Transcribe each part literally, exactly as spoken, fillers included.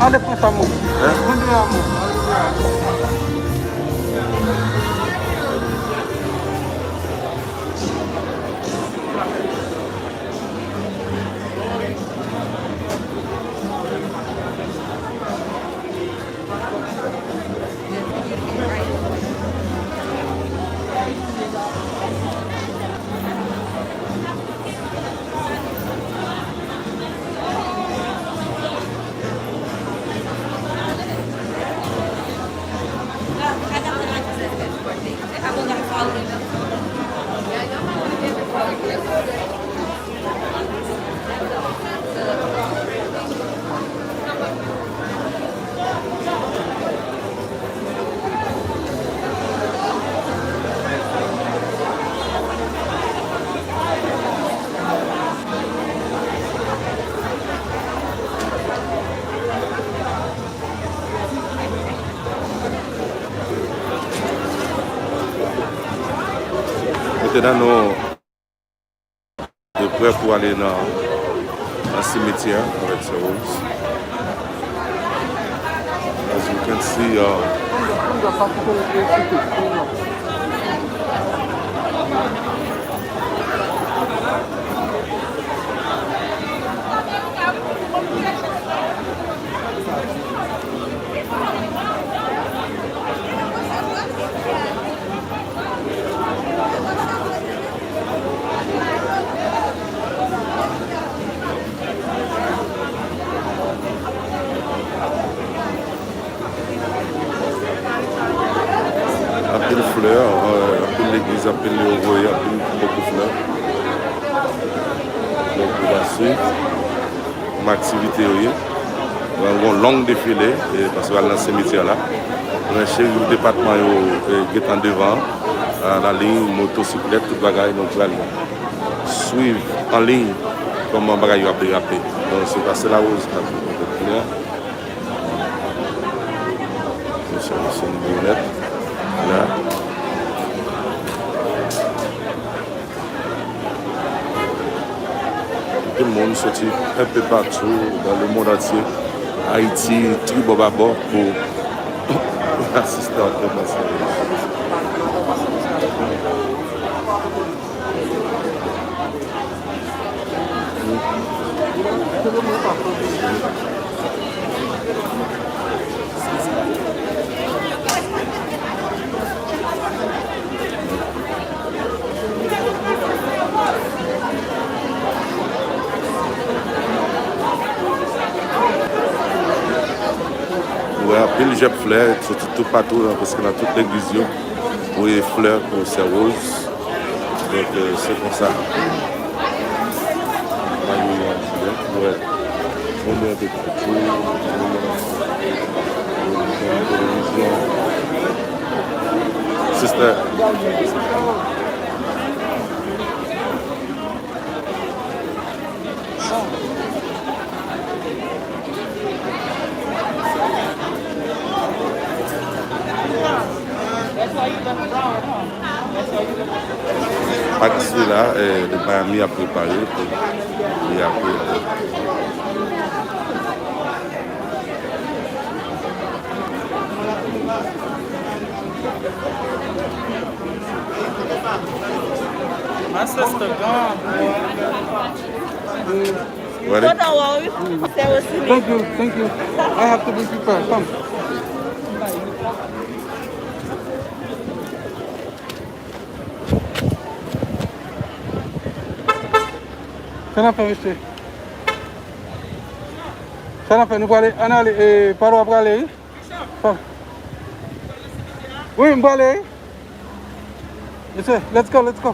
Allez, prends ça, mon. Hein? Prends de l'amour. Mete nan nou. Yo prè pou ale nan, nan simetyè avèk Sè Rose. As you can see, uh, anpil flè, euh, anpil legliz, anpil yo voye, anpil bokou flè. Donk, nou va swiv kòman aktivite yo ye. Pral gen yon long defile, e, paske pral nan simetyè la. Men cheri depatman yo, e, gentan devan, a, la liy, motosiklèt, tout bagay, donk pral swiv an liy kòman bagay yo ap derape. Donk, se pa Sè Rose k ap fè konpèt la. Se, se, se yon bonèt la. Tout moun soti un peu partout dans le monde entier. Ayiti, tribò babò pou asiste a konferans. Ou wè anpil jèb flè soti toupatou, nan, prèske nan tout legliz yo, voye flè pou Sè Rose. Donk, euh, se konsa. Mayo an ti lè. Wè. Moun yo te kouti, moun yo nan televizyon. Sister. Ak sila, eh, de Miami ap prepare pou li ap rive. My sister gone, boy. Ready? Thank you, thank you. I have to bring you back. Come. Sa n ap fè, mesye? Sa n ap fè? Nou prale, ann ale, e, pa nou prale, wi. Pa. Wi, m prale, wi. Mesye, let's go, let's go.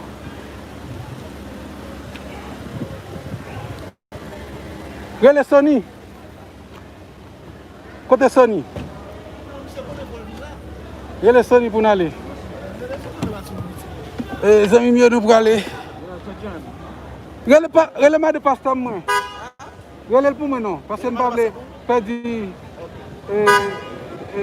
Rele Sony. Kote Sony? Rele Sony pou n ale. E, zanmi m yo, nou prale. Rele pa, rele madan pastè m mwen. Rele l pou mwen non, paske m pa vle pèdi, e, e,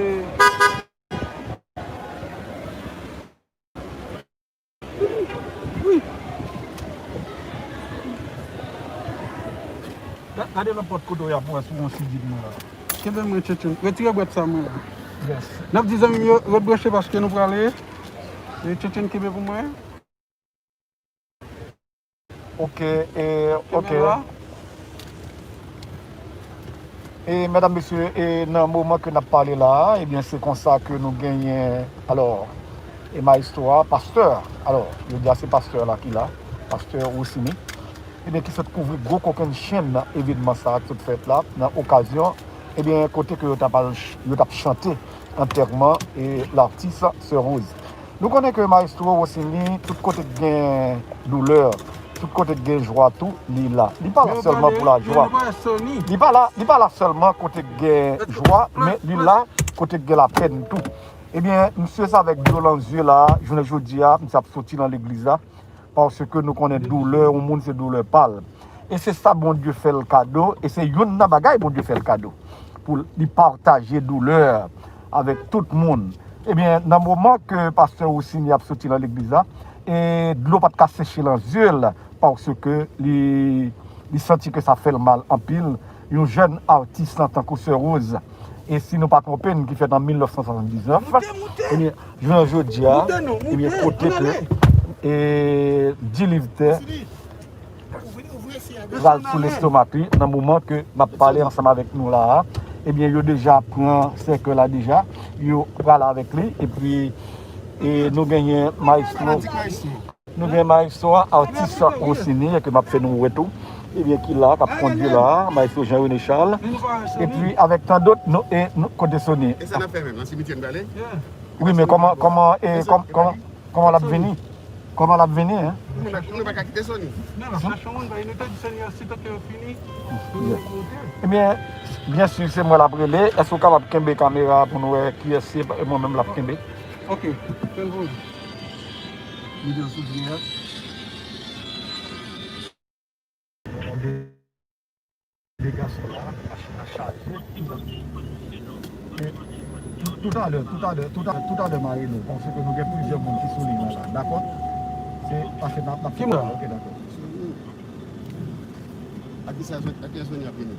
Wi. Ga-, gade nan pòt kote w ap wè si w yon sijid mwen la. Kenbe mwen, Tchetchen. Retire bwat sa mwen. Yes. N ap di zanmi m yo ret branche paske nou prale. E Tchetchen kenbe pou mwen. Ok, e, ok. Kenbe la. E medam, mesye, e nan moman ke n ap pale la a, ebyen, se konsa ke nou genyen, alò, e mayestwo a, pastè, alò, yo di a se pastè la ki la, pastè Rosini, ebyen, ki sot kouvri gwo kokennchenn evenman sa a ki sot fèt la, nan okazyon, ebyen, kote ke yo t ap al ch-, yo t ap chante antèman e latis Sè Rose. Nou konnen ke mayestwo Rosini, tout kote k gen doulè, tout kote k gen jwa tou, li la. Li pa la sèlman pou lajwa. Li pa la, li pa la sèlman kote k gen jwa, men li la kote k gen lapèn tou. Ebyen, misye sa avèk dlo nan zye la, jounen jodi a, misye ap soti nan legliz la, paske nou konnen doulè yon moun se doulè pa l. E se sa Bondye fè l kado, e se youn nan bagay Bondye fè l kado, pou li pataje doulè avèk tout moun. Ebyen, nan moman ke pastè Rosini ap soti nan legliz la, e dlo pa t ka seche nan zye l, paske li, li santi ke sa fè l mal anpil. Yon jèn atis lan tankou Sè Rose, e si nou pa twonpe n, ki fèt an mil nèf san swasanndiznèf, ebyen, jounen jodi a, ebyen, kote ke, e, Dilivtè pral sou lestomak li nan moman ke m ap pale ansanm avèk nou la a. Ebyen, yo deja pran sèkèy la deja, yo pral avèk li, epi, e, nou genyen mayestwo, nou genyen mayestwo a, atis Rosini, ke m ap fè nou wè tou, ebyen, ki la, k ap kondui la a, mayestwo Jean René Charles, epi avèk tan dòt, nou, e, nou, kote Sony? E sa n ap fè menm, nan simitye n prale? Wi, men kòman, kòman, e, kòm-, kòman, kòman l ap vini? Kòman l ap vini, en? Nou pa ka kite Sony. Non, non, chache yon moun, nou te di Sony a, sitan ke yo fini, pou nou monte. Ebyen, byen si, se mwen l ap rele. Èske w kapab kenbe kamera a pou nou wè kiyès se, e mwen menm l ap kenbe? Ok, fè l pou mwen. Li di l sou pye a. De gason la, machin nan chaje. E toutalè, toutalè, toutalè, toutalè m a rele w, paske nou gen plizyè moun ki sou liy nan la, dakò? Se paske n ap, n ap fè, ok, dakò. A kisa, a kiyès Sony ap vini?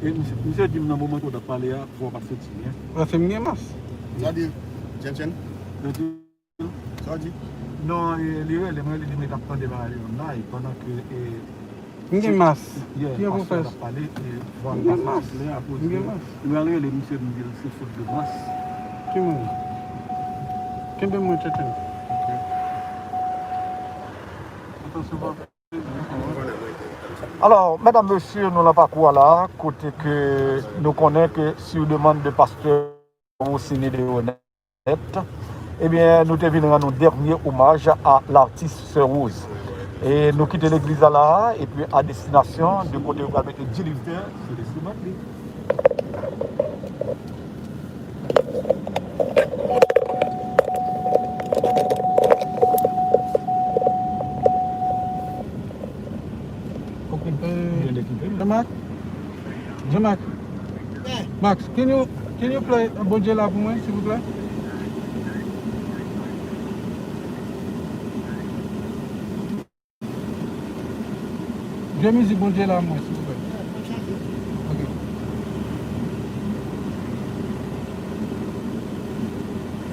E misye, misye di m nan moman ke w t ap pale a, vwa w pa t soti byen. Paske m gen mas. Sa di, Chen Chen? Sa w di? Non, e, li rele mwen, li di m li t ap tande bagay yo nan live, pandan ke, e, m gen mas. Ki yo pou fè? Pastè ap pale, e, m gen mas. M gen mas. Li al rele misye, m di l se fot de mas. Ki moun? Kenbe mwen, Tchetchen. Ok. Atansyon, pa. Alò, medam, mesye, nou nan pakou a la, kote ke nou konnen ke sur demande de pastè Rosini de René, ebyen, nou te vin rann yon dènye omaj a latis Sè Rose. E nou kite legliz la la, epi a destinasyon de kote yo pral mete Dilivtè, se de sou mèt li. Ok, euh, Jean-Marc? Jean-Marc? Max, can you, can you play Bondye la pou mwen, silvouplè? Jwe mizik Bondye la mwen, silvouplè. Ok.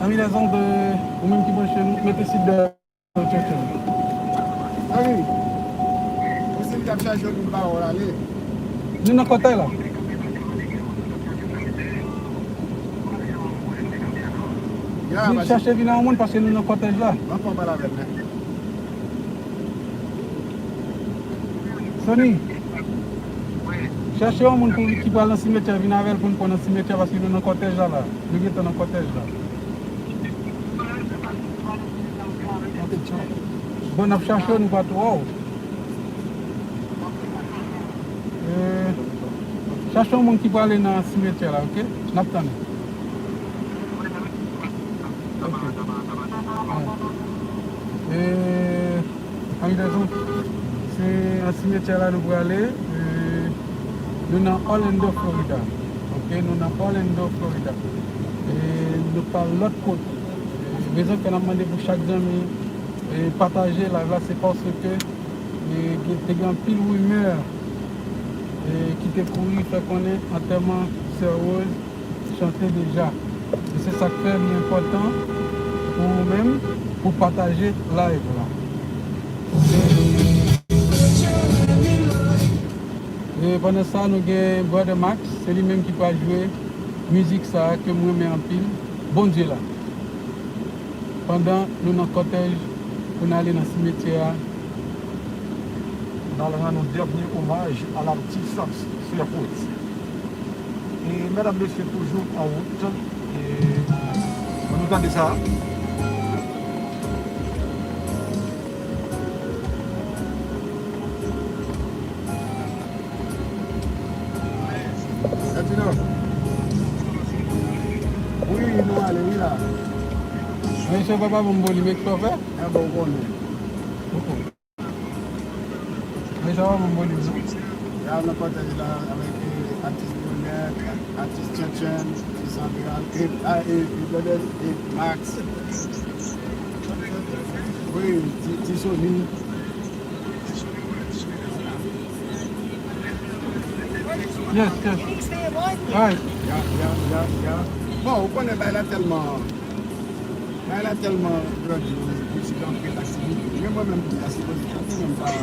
Ami lèzonm, ou menm ki branche nou, mete seatbelt. Tchetchen. Ami, ou se li k ap chache yon moun pa wè w ale. Nou nan kòtèj la. Vin chache vin a yon moun paske nou nan kòtèj la. Sony, chache yon moun pou, ki pral nan simetyè, vin avè l pou n pran nan simetyè, paske nou nan kòtèj la, la. Nou gentan nan kòtèj la. Bon, n ap chache w, nou pa twò wè w. Euh, chache yon moun ki prale nan simetyè la, ok? N ap tann ou. Ok. Euh, Anmigdazon, se nan simetyè la nou prale. E, nou nan Orlando, Florida. Ok, nou nan Orlando, Florida. E, nou pa lòt kot. E, rezon ke n ap mande pou chak zanmi, e, pataje live la, se paske, e, gen, te gen anpil rimè e ki te kouri fè konnen antèman Sè Rose chante deja. E se sa k fè li enpòtan pou ou menm, pou pataje live la. E pandan sa, nou gen Brother Max, se li menm ki pral jwe mizik sa a ke m renmen anpil, Bondye la. Pandan nou nan kòtèj pou n ale nan simetyè a, n al rann yon dènye omaj a latis Sè Rose. E medam, mesye, toujou an wout. E, ann nou tande sa. Gad ti non. Wi, nou ale, wi la. Mesye, papa, bon, bon, li met chofè. Enben, ou konnen. Men sa va, bon, bon, li. Ya, nan kòtèj la, avèk, eh, atis Brunette, atis Tchenchen, ti Sandra, eh, ah, eh, eh, brother, eh, Max. Wi, ti, ti Sony. Yes, yes. Alright. Ya, ya, ya, ya. Bon, ou konnen bagay la tèlman, bagay la tèlman grandyoz, mizik anpil aktivite. Men mwen menm tou, a sipoze chante menm pa.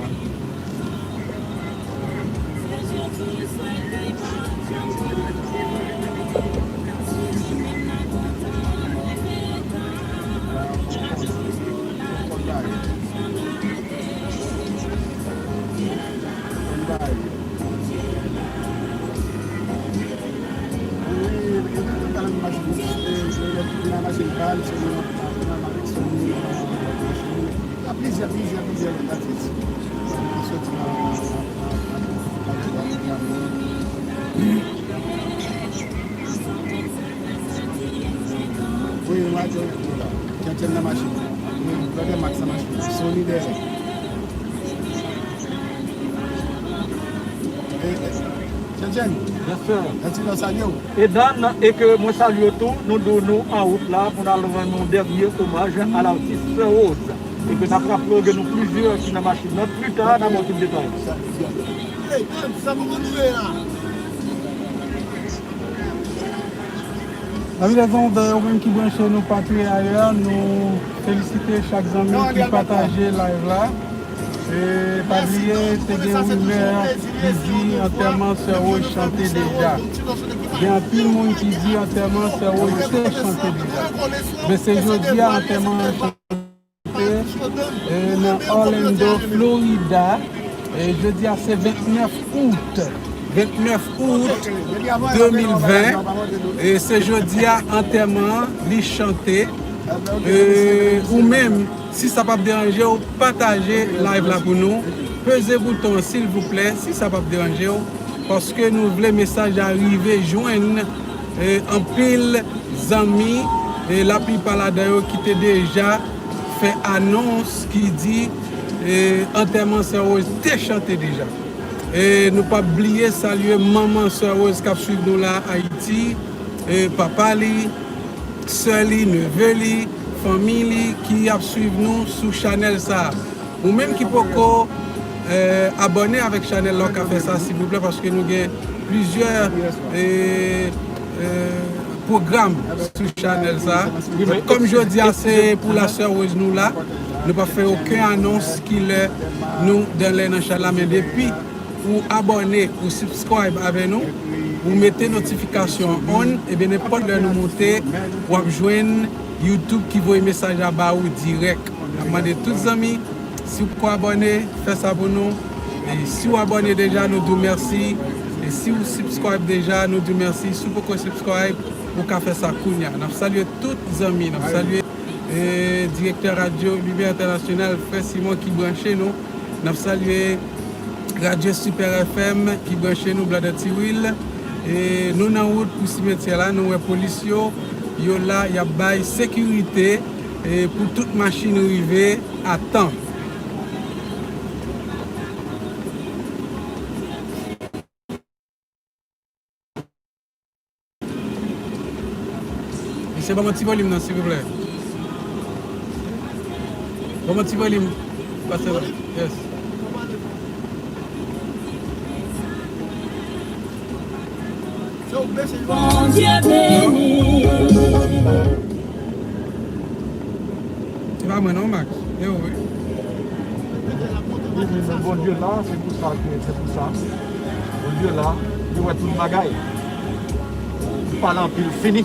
Wi, mwen ap di w la. Tchenchen nan machin. Wi, brother Max nan machin. Sony dèyè. Eh, eh. Tchenchen. Yes, sir. Èti nan salye w. E Dan, e ke mwen salye w tou, nou di w nou an wout la pou n al rann yon dènye omaj a latis Sè Rose. E ke n ap raple w gen nou plizyè ki nan machin nan, pli ta n ap ba w tout detay. Hey, Dan, sa kòman nou ye la? Zanmi, lèzanmi, ou menm ki branche nou pa trè ayè, nou felisite chak zanmi ki pataje live la. E pa bliye, te gen rimè ki di antèman Sè Rose chante deja. Gen anpil moun ki di antèman Sè Rose te chante deja. Men se jodi a antèman an chante, e, nan Orlando, Florida. E jodi a se vennèf out. Vennèf out de mil ven. E se jodi a antèman an, li chante. E ou menm, si sa p ap deranje w, pataje live la pou nou. Peze bouton an, silvouplè, si sa p ap deranje w. Paske nou vle mesaj la rive jwenn, e, anpil zanmi, e, laplipa ladan yo ki te deja fè anons ki di, e, antèman Sè Rose te chante deja. E nou p ap bliye salye manman Sè Rose k ap swiv nou la Ayiti, e, papa li, sè li, neve li, fanmi li ki ap swiv nou sou chanèl sa a. Ou menm ki poko, eh, abòne avèk chanèl la, w ka fè sa, silvouplè, paske nou gen plizyè, eh, eh, pwogram sou chanèl sa. Kòm jodi a se pou la Sè Rose nou la, nou pa fè okenn anons kilè nou dan lè nan chanèl la, men depi ou abòne, ou subscribe avè nou, ou mete notifikasyon on, ebyen nenpòt lè nou monte, w ap jwenn YouTube ki voye mesaj la ba ou dirèk. N ap mande tout zanmi, si w poko abòne, fè sa pou nou. E si w abòne deja, nou di w mèsi. E si w subscribe deja, nou di w mèsi. Si w poko subscribe, ou ka fè sa kounya. N ap salye tout zanmi, n ap salye, e, direktè radyo Limyè Entènasyonal, frè Simon ki branche nou. N ap salye Radyo Super F M ki branche nou, Blòdè Tiwil. E nou nan wout pou simetyè la, nou wè polis yo, yo la, y ap bay sekirite, e pou tout machin rive a tan. Mesye, ban m yon ti volim nan, silvouplè. Ban m yon ti volim, pastè la. Yes. Bondye beni. Se pa mwen non, Max. E ou wi. Wi, men Bondye la, se pou sa ke, se pou sa. Bondye la, li wè tout bagay. Li pale anpil, fini.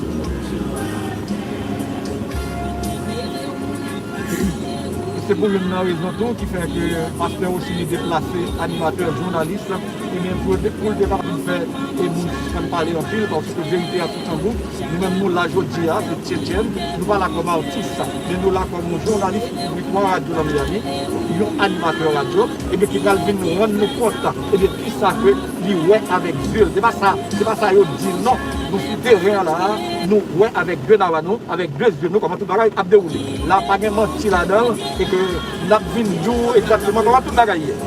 Se pou youn nan rezon tou ki fè ke pastè Rosiny deplase animatè, jounalis, ebyen, pou, pou l te ka vin fè e moun sispann pale anpil, paske verite a toutan bout. Nou menm nou la jodi a, se Tchetchèn, nou pa la kòm atis, men nou la kòm yon jounalis ki kouvri twa radyo nan Miami, yon animatè radyo, ebyen, ki pral vin rann nou kont, ebyen, kisa ke li wè avèk zye l. Se pa sa, se pa sa yo di l non. Nou sou teren an la, nou wè avèk de nara nou, avèk de zye nou, kòman tout bagay ap dewoule. La pa gen manti ladan l, e ke n ap vin di w egzakteman kòman tout bagay ye.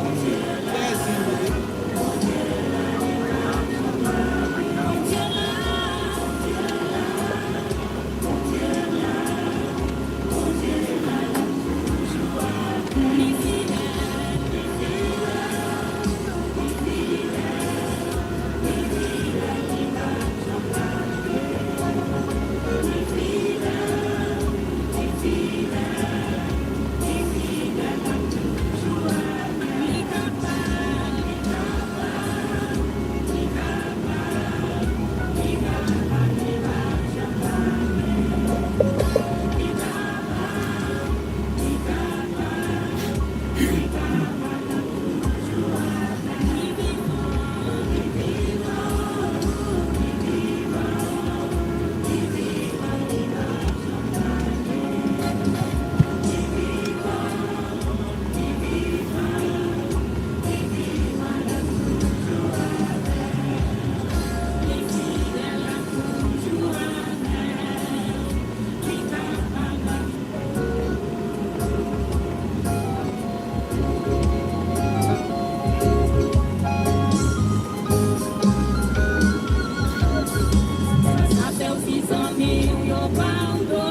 Sa fè w si zanmi w yo pa w do.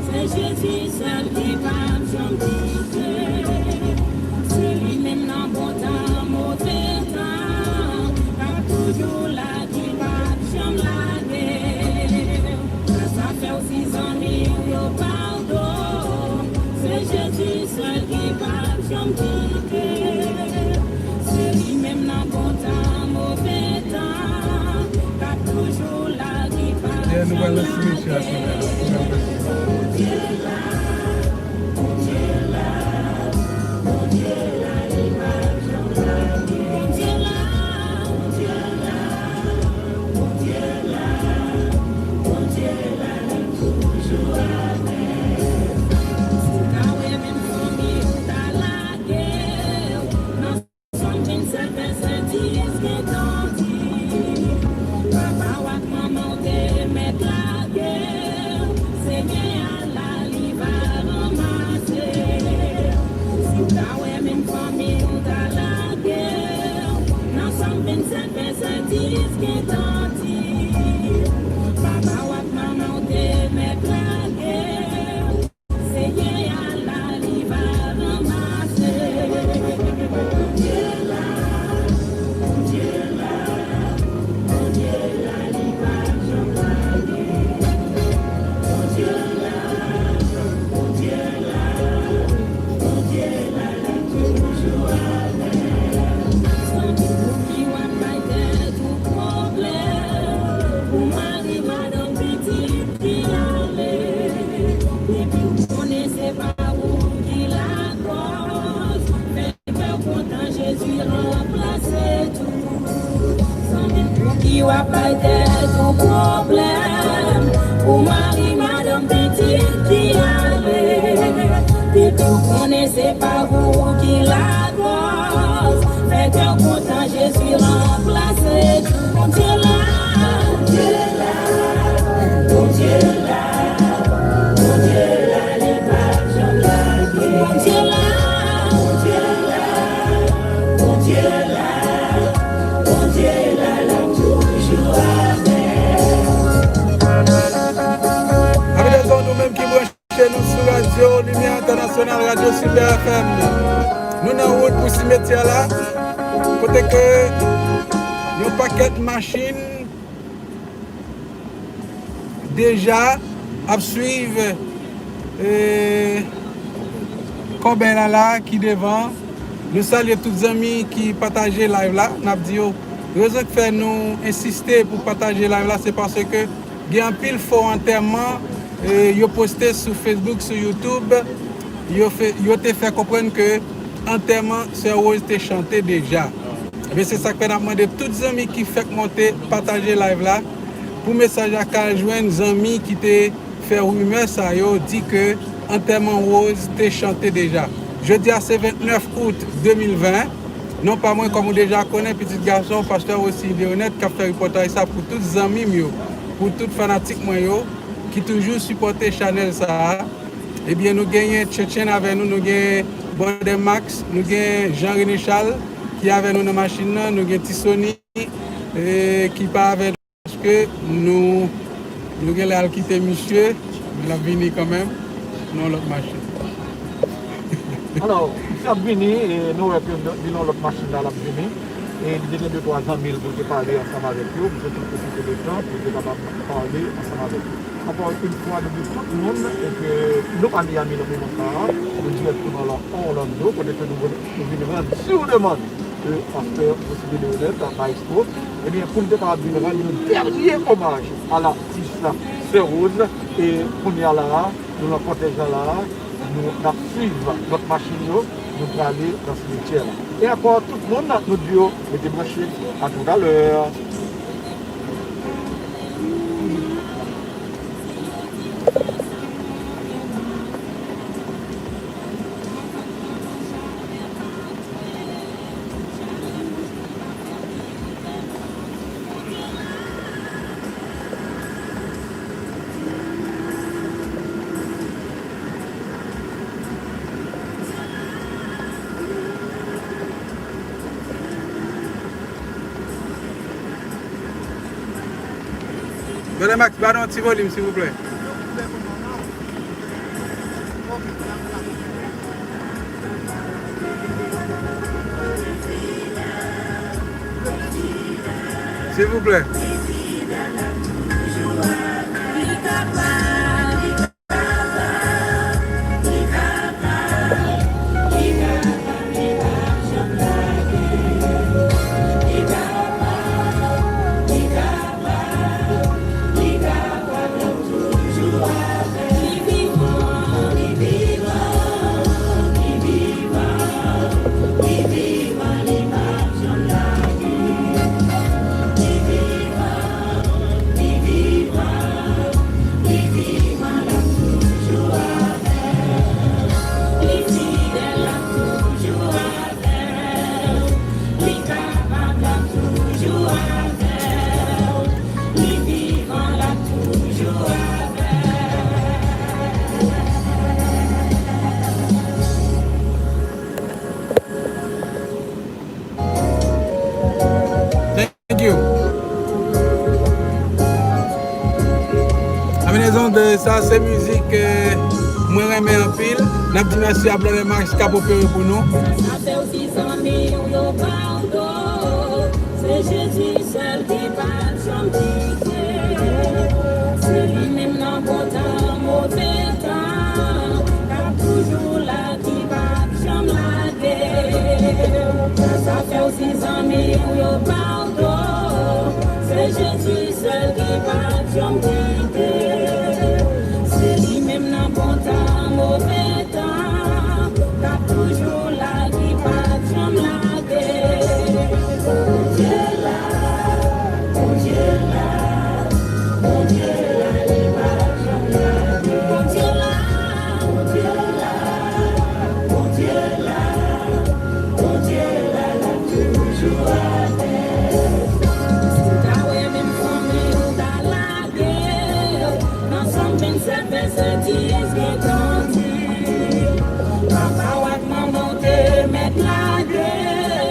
Se Jezi sèl ki p ap janm kite. Se li menm nan bon tan, move tan, k ap toujou la, ki p ap janm lage w. Sa fè w si zanmi w yo pa w do. Se Jezi sèl ki p ap janm kite. Se li menm nan bon tan, move tan, k ap toujou la, ki p ap janm lage. Bondye la, Bondye la, li p ap janm lage. Bondye la, Bondye la, Bondye la, Bondye la, li toujou avè w. Si w ta wè menm fanmi w ta lage w nan Sòm vennsèt vèsè dis gentan di, papa w ak manman w te mèt lage w, Senyè a la, li va ranmase w. Si w ta wè menm fanmi w ta lage w, nan Sòm vennsèt vèsè dis gentan di, papa w ak manman w te mèt lage w, Senyè a la, li va ranmase. Bondye la, Bondye la, Bondye la, li pa janm lage. Bondye la, Bondye la, Bondye la, li toujou avè w. Pou ki w ap bay tèt ou pwoblèm, pou mari, madanm, pitit ki ale. Depi w konnen se pa ou ki lakòz, fè kè w kontan, Jezi ranplase tou. Zanmi m, pou ki w ap bay tèt ou pwoblèm, pou mari, madanm, pitit ki ale. Depi w konnen se pa ou ki lakòz, fè kè w kontan, Jezi ranplase tou. Bondye la, Bondye la, Bondye la, Bondye la, li p ap janm lage. Bondye la, Bondye la, Bondye la, Bondye la, l ap toujou avè w. Amen, nou menm ki branche nou sou radyo Limyè Entènasyonal, Radyo Silver F M. Nou nan wout pou simetyè la, kote ke yon pakèt machin deja ap swiv, e, Kòbèy la la ki devan. Nou salye tout zanmi ki pataje live la. N ap di yo, rezon k fè nou ensiste pou pataje live la, se paske gen anpil fo antèman, e, yo poste sou Facebook, sou YouTube. Yo fè, yo te fè konprann ke antèman Sè Rose te chante deja. Ebyen, se sa k fè n ap mande tout zanmi ki fèk monte pataje live la, pou mesaj la ka jwenn zanmi ki te fè rimè sa yo di ke antèman Rose te chante deja. Jodi a se vennèf out de mil ven. Non pa mwen, kòm ou deja konnen, pitit gason pastè Rosny Leonette k ap fè ripòtaj sa pou tout zanmi m yo, pou tout fanatik mwen yo ki toujou sipòte chanèl sa a. Ebyen, nou genyen Tchetchen avè nou, nou gen Brother Max, nou gen Jean René Charles ki avè nou nan machin nan, nou gen Ti Sony, e, ki pa avè nou paske nou, nou genlè al kite misye, men l ap vini kanmenm nan yon lòt machin. Alò, misye ap vini, e nou wè ke li nan lòt machin la, l ap vini. E li te gen de twa zanmi l pou l te pale ansanm avèk yo, misye te pwofite de tan pou l te kapab pale ansanm avèk yo. Ankò yon fwa, nou di tout moun ke nou pa Miami nan moman sa a, nou dirèkteman la Orlando, kote ke nou, nou vin rann sur demande ke pastè Rosny Leonette, maestro, ebyen, pou l te kapab vin rann yon dènye omaj a latis Sè Rose, e kounye a la a, nou nan kòtèj la la a, nou, n ap swiv lòt machin yo, nou prale nan simityè la. E ankò, tout moun, nou di yo, rete branche, a toutalè. Brother Max, ba nou yon ti volim, silvouplè. Silvouplè. Thank you. Konbinezon de sa, se mizik, eh, mwen renmen anpil. N ap di mèsi a Brother Max k ap opere pou nou. Sa fè w si zanmi w yo pa w do. Se Jezi sèl ki p ap janm kite. Se li menm nan bon tan, move tan, k ap toujou la, ki p ap janm lage w. Sa fè w si zanmi w yo pa w do. Se Jezi sèl ki p ap janm kite. Se li menm nan bon tan, move tan, k ap toujou la, ki p ap janm lage. Bondye la, Bondye la, Bondye la, li p ap janm lage. Bondye la, Bondye la, Bondye la, Bondye la, l ap toujou avè w. Si w ta wè menm fanmi w ta lage w, nan Sòm vennsèt vèsè dis gentan di, papa w ak manman w te mèt lage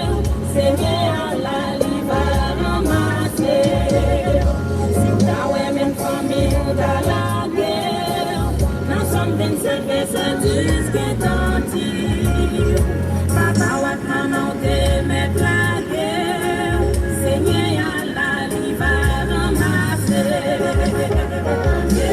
w, Senyè a la, li va ranmase w. Si w ta wè menm fanmi w ta lage w, nan Sòm vennsèt vèsè dis gentan di, papa w ak manman w te mèt lage w, Senyè a la, li va ranmase w.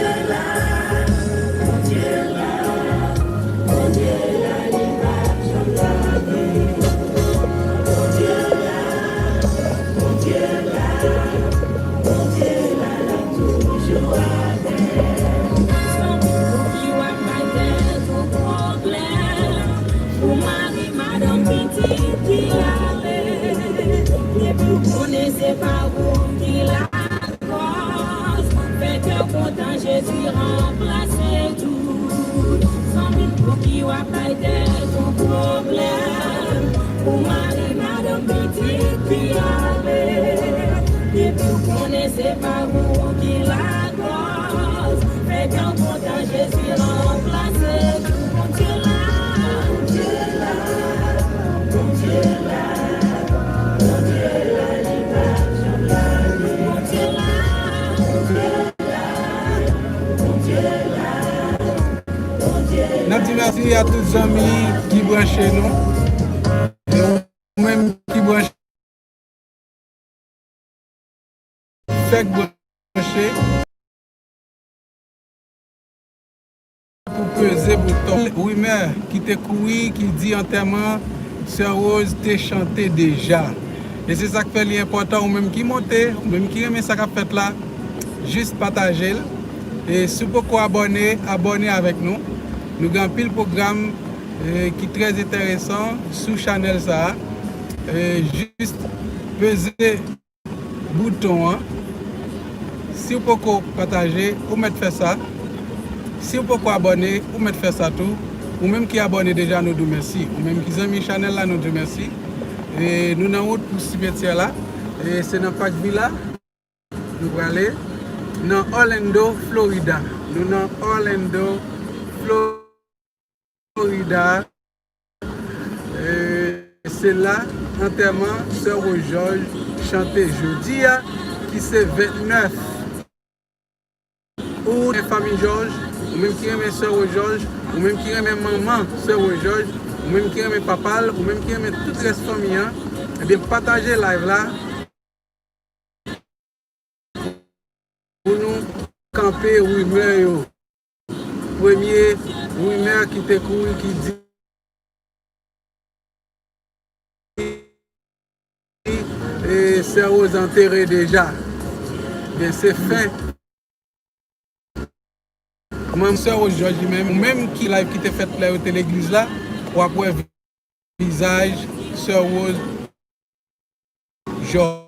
Ou konnen se pa ou ki lakòz. Fè kè w kontan, Jezi ranplase tout. Zanmi m, pouki w ap bay tèt ou pwoblèm? Pou mari, madanm, pitit ki ale. Depi w konnen se pa ou ki lakòz. Fè kè w kontan, Jezi ranplase tout. Bondye la, Bondye la, Bondye la, Bondye la, li pa janm lage. Bondye la, Bondye la, Bondye la, Bondye la. N ap di mèsi a tout zanmi ki branche nou. E ou menm ki branche, fèk branche pou peze bouton. Rimè ki te kouri, ki di antèman Sè Rose te chante deja. E se sa k fè li enpòtan, ou menm ki monte, ou menm ki renmen sa k ap fèt la, jis pataje l. E si w poko abòne, abòne avèk nou. Nou gen anpil pwogram, e, ki trè enteresan sou chanèl sa a. E, jis peze bouton an. Si w poko pataje, ou mèt fè sa. Si w poko abòne, ou mèt fè sa tou. Ou menm ki abòne deja, nou di w mèsi. Ou menm ki zanmi chanèl la, nou di w mèsi. E nou nan wout pou simetyè la. E se nan Parkville la nou prale. Nan Orlando, Florida. Nou nan Orlando, Florida. Florida. E se la antèman Sè Rose Georges chante jodi a, ki se vennèf out. Fanmi Georges, ou menm ki renmen Sè Rose Georges, ou menm ki renmen manman Sè Rose Georges, ou menm ki renmen papa l, ou menm ki renmen tout rès fanmi an, ebyen, pataje live la. Pou nou kanpe rimè yo. Premye rimè ki te kouri ki di, e, Sè Rose antere deja. Ebyen, se fen. Manman Sè Rose Georges li menm, ou menm ki live ki te fèt lè yo te legliz la, w ap wè vizaj Sè Rose Georges.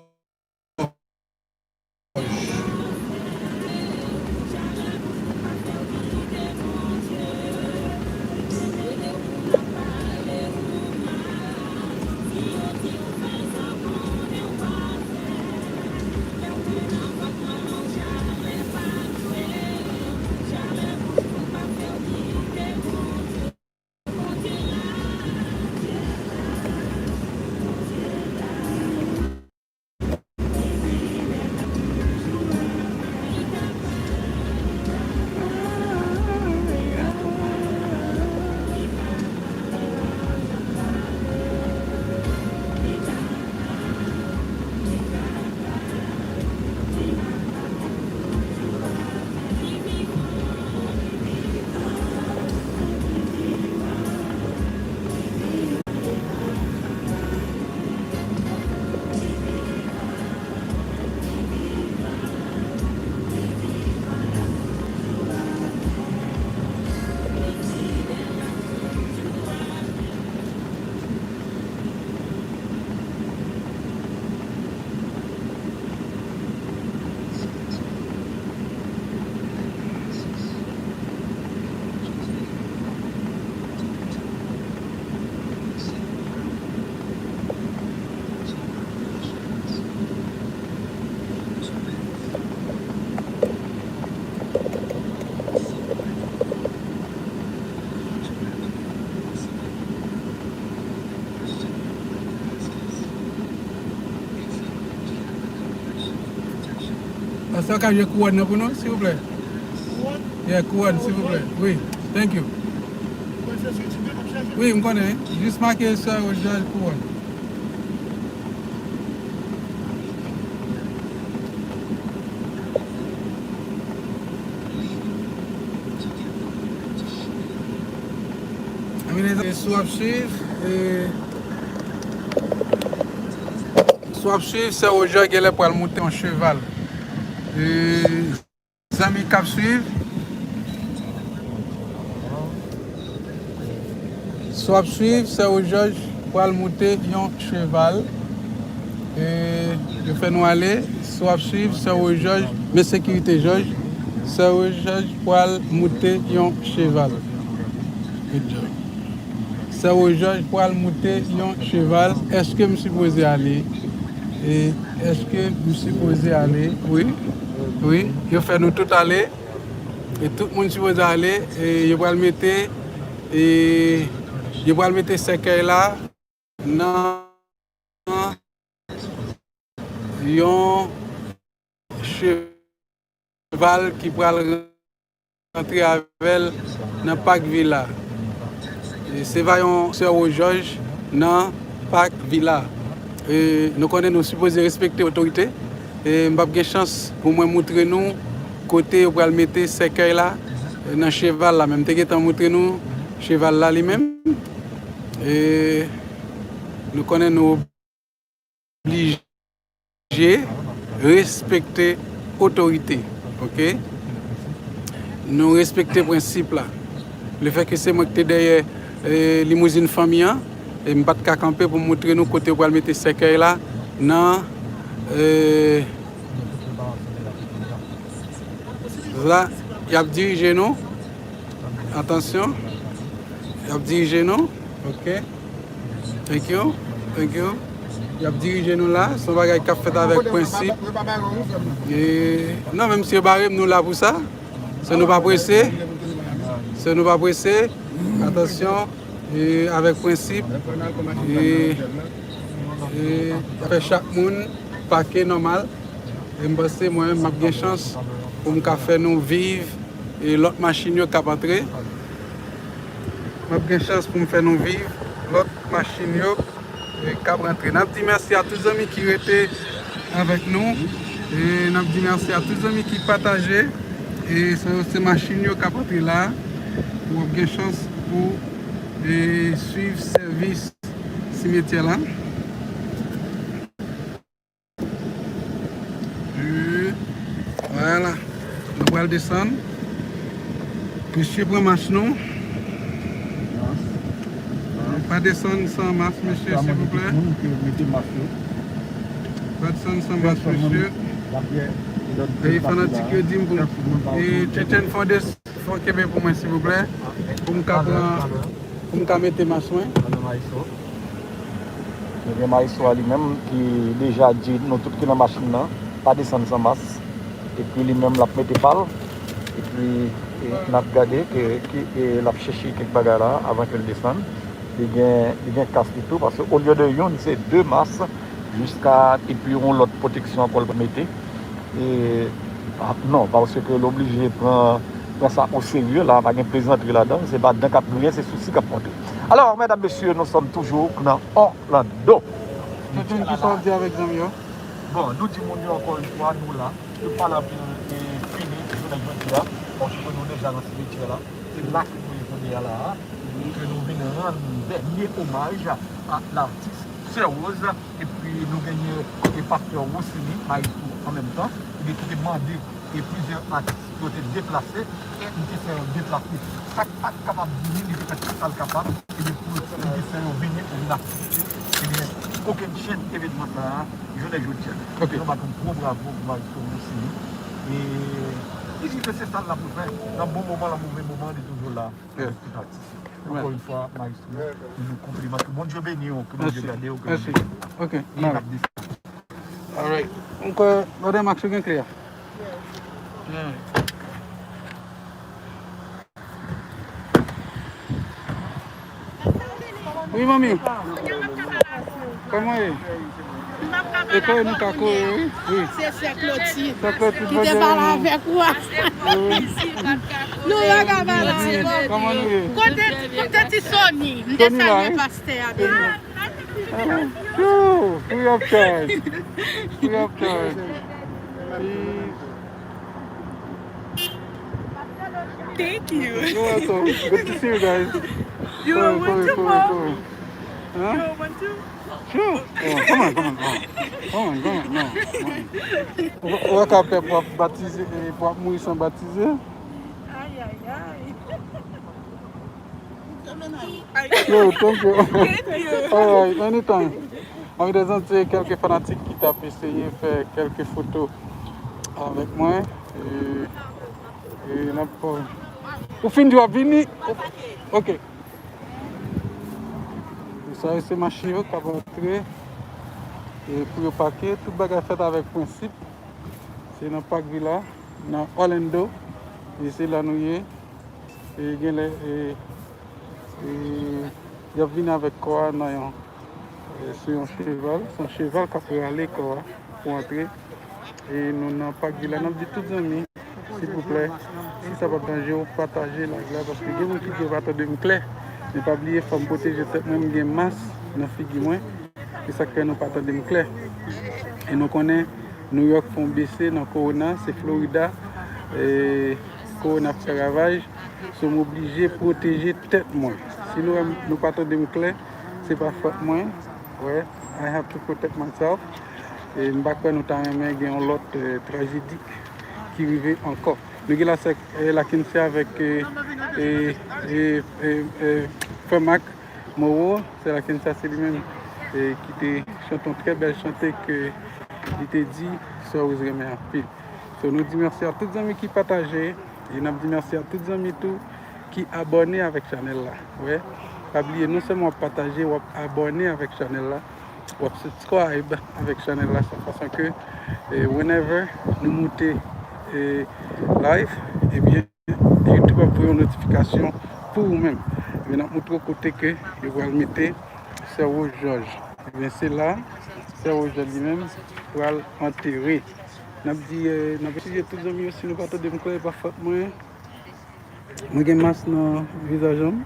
Èske w ka jwe kouwòn nan pou nou, silvouplè? Yeah, kouwòn, silvouplè. Wi, thank you. Wi, m konnen. Jis make Sè Rose Georges kouwòn. Si w ap swiv, e, si w ap swiv, Sè Rose Georges genlè pral moute yon cheval. E, zanmi k ap swiv, si w ap swiv, Sè Rose Georges pral moute yon cheval. E, yo fè nou ale. Si w ap swiv, sè Rose Jòj, men sekirite Jòj. Sè Rose Jòj pral moute yon cheval. Good job. Sè Rose Jòj pral moute yon cheval. Èske m sipoze ale? E, èske m sipoze ale? Wi. Wi. Yo fè nou tout ale. E tout moun sipoze ale. E yo pral mete, e yo pral mete sèkèy la nan yon cheval ki pral rantre avè l nan Pak Vila. E se va yon sè Rose Jòj nan Pak Vila. E nou konnen nou sipoze respekte otorite. E m p ap gen chans pou mwen moutre nou kote yo pral mete sèkèy la, e, nan cheval la. Men m te gentan moutre nou cheval la li menm. E nou konnen nou oblije respekte otorite, oke? Nou respekte prensip la. Lefètke se mwen ki te dèyè, e, limouzin fanmi an, e m pa t ka kanpe pou m moutre nou kote yo pral mete sèkèy la nan, e, la, y ap dirije nou. Atansyon. Y ap dirije nou. Ok. Thank you. Thank you. Y ap dirije nou la. Se yon bagay k ap fèt avèk prensip. E, non, menm si yo bare m, nou la pou sa. Se nou pa prese. Se nou pa prese. Atansyon. E, avèk prensip. E, e, fè chak moun pake nòmal. E m panse mwen, m ap gen chans pou m ka fè nou viv, e, lòt machin yo k ap antre. M ap gen chans pou m fè nou viv lòt machin yo, e, k ap rantre. N ap di mèsi a tout zanmi ki rete avèk nou. E n ap di mèsi a tout zanmi ki pataje. E se, se machin yo k ap antre la. W ap gen chans pou, e, swiv sèvis simetyè la. Vwala. Nou pral desann. Mesye pran mas nou. Nou pa desann san mas, mesye, silvouplè. Pa desann san mas, mesye. E fanatik yo di m pou, e, Tchetchen, fè yon des-, fè yon kenbe pou mwen, silvouplè. Pou m ka pran, pou m ka mete mas mwen. Nou gen Maestro a li menm ki deja di nou tout ki nan machin nan, pa desann san mas. Epi li menm l ap mete pa l. Epi, e, n ap gade ke, ke, e, l ap chèche kèk bagay la avan ke l desann. Li gen, li gen kas li tou, paske olye de youn, se de mas jiska, epi yon lòt pwoteksyon ankò l pral mete. E, a, non, paske l oblije pran, pran sa o serye la, pa gen plezantri ladan l, se pa dan k ap griyen, se sousi k ap monte. Alò, medam, mesye, nous sommes toujours nan Orlando. Tchetchen, kisa w di avèk zanmi yo? Bon, nou di moun yo ankò yon fwa, nou la. Nou pa la pou, e, fini jounen jodi a, paske nou deja nan simityè la. Se la ke nou ye kounye a la a, ke nou vin rann dènye omaj a latis Sè Rose, epi nou genyen, e, pastè Rosiny Maestro an menm tan, ebyen ki te mande, e, plizyè atis pou yo te deplase, e li te fè yo deplase. Chak pa t kapab vini, li te fè tout sa l kapab, ebyen pou li te fè yo vini pou vin asiste, ebyen, kokennchenn evènman sa a, jounen jodi a. Ok. Nou bat yon gwo bravo pou Maestro Rosiny. E li di ke se sa l la pou l fè. Nan bon moman, nan move moman, li toujou la. Yes. Tout atis. Ankò yon fwa, Maestro, yon konpliman. Ke Bondye beni w, ke Bondye gade w, ke Bondye beni w. Ok. E n ap desann. Alright. Mwen kwè, Brother Max, ou gen kle a? Yeah. Wi, manmi. Kòman ye? E kòman nou ka kore, wi? Wi. Se sè Klotid. Sè Klotid, ki te pale avèk ou a. Wi. Nou pa ka pale avèk ou. Kòman nou ye? Kote, kote ti Sony? M te salye pastè a deja. Yo, free of charge. Free of charge. Thank you. You're welcome. Good to see you guys. You are one too, Mom. Huh? You are one too. Sure. Oh, come on, come on, come on. Come on, come on, no. Ou, ou ka pè pou ap batize, e pou ap mouri san batize. Ay, ay, ay. Yo, thank you. Thank you. All right, anytime. Anvi de Zantye, kèlke fanatik ki t ap eseye fè kèlke foto avèk mwen. E, e n ap, ou fin di w ap vini? Ok. E sa yo se machin yo k ap antre, e pou yo pake. Tout bagay fèt avèk prensip. Se nan Park Villa, nan Orlando. E se la nou ye. E genlè, e, e, y ap vini avèk kò a nan yon, e, sou yon cheval. Se yon cheval k ap rale kò a pou antre. E nou nan Park Villa, n ap di tout zanmi, silvouplè, si sa p ap danje w, pataje live la, paske gen moun ki di yo pa tande m klè. Men pa bliye, fò m pwoteje tèt mwen, m gen mas nan figi mwen. E sa k fè nou pa tande m klè. E nou konnen New York fè yon bese nan kowona, se Florida, e kowona fè ravaj. So, m oblije pwoteje tèt mwen. Si nou wè m, nou pa tande m klè, se pa fòt mwen. Wè, I have to protect myself. E m pa kwè nou ta renmen gen yon lòt, e, trajedi ki rive ankò. Nou gen la sè, e, Lakensia avèk, e, e, e, e, e, Frè Mak Mowo, sè Lakensia se li menm, e, ki te chante yon trè bèl chante ke li te di Sè Rose renmen anpil. So, nou di mèsi a tout zanmi ki pataje, e n ap di mèsi a tout zanmi tou ki abòne avèk chanèl la. Wè, pa bliye, non sèlman w ap pataje, w ap abòne avèk chanèl la, w ap subscribe avèk chanèl la, sa fason ke, e, whenever nou moute, e, live, ebyen, YouTube ap voye yon notifikasyon pou ou menm. Ebyen, n ap montre w kote ke yo pral mete Sè Rose Georges. Ebyen, se la, Sè Rose Georges li menm pral antere. N ap di, e, n ap eskize tout zanmi yo si nou pa tande m klè, e pa fòt mwen. Mwen gen mas nan vizaj an.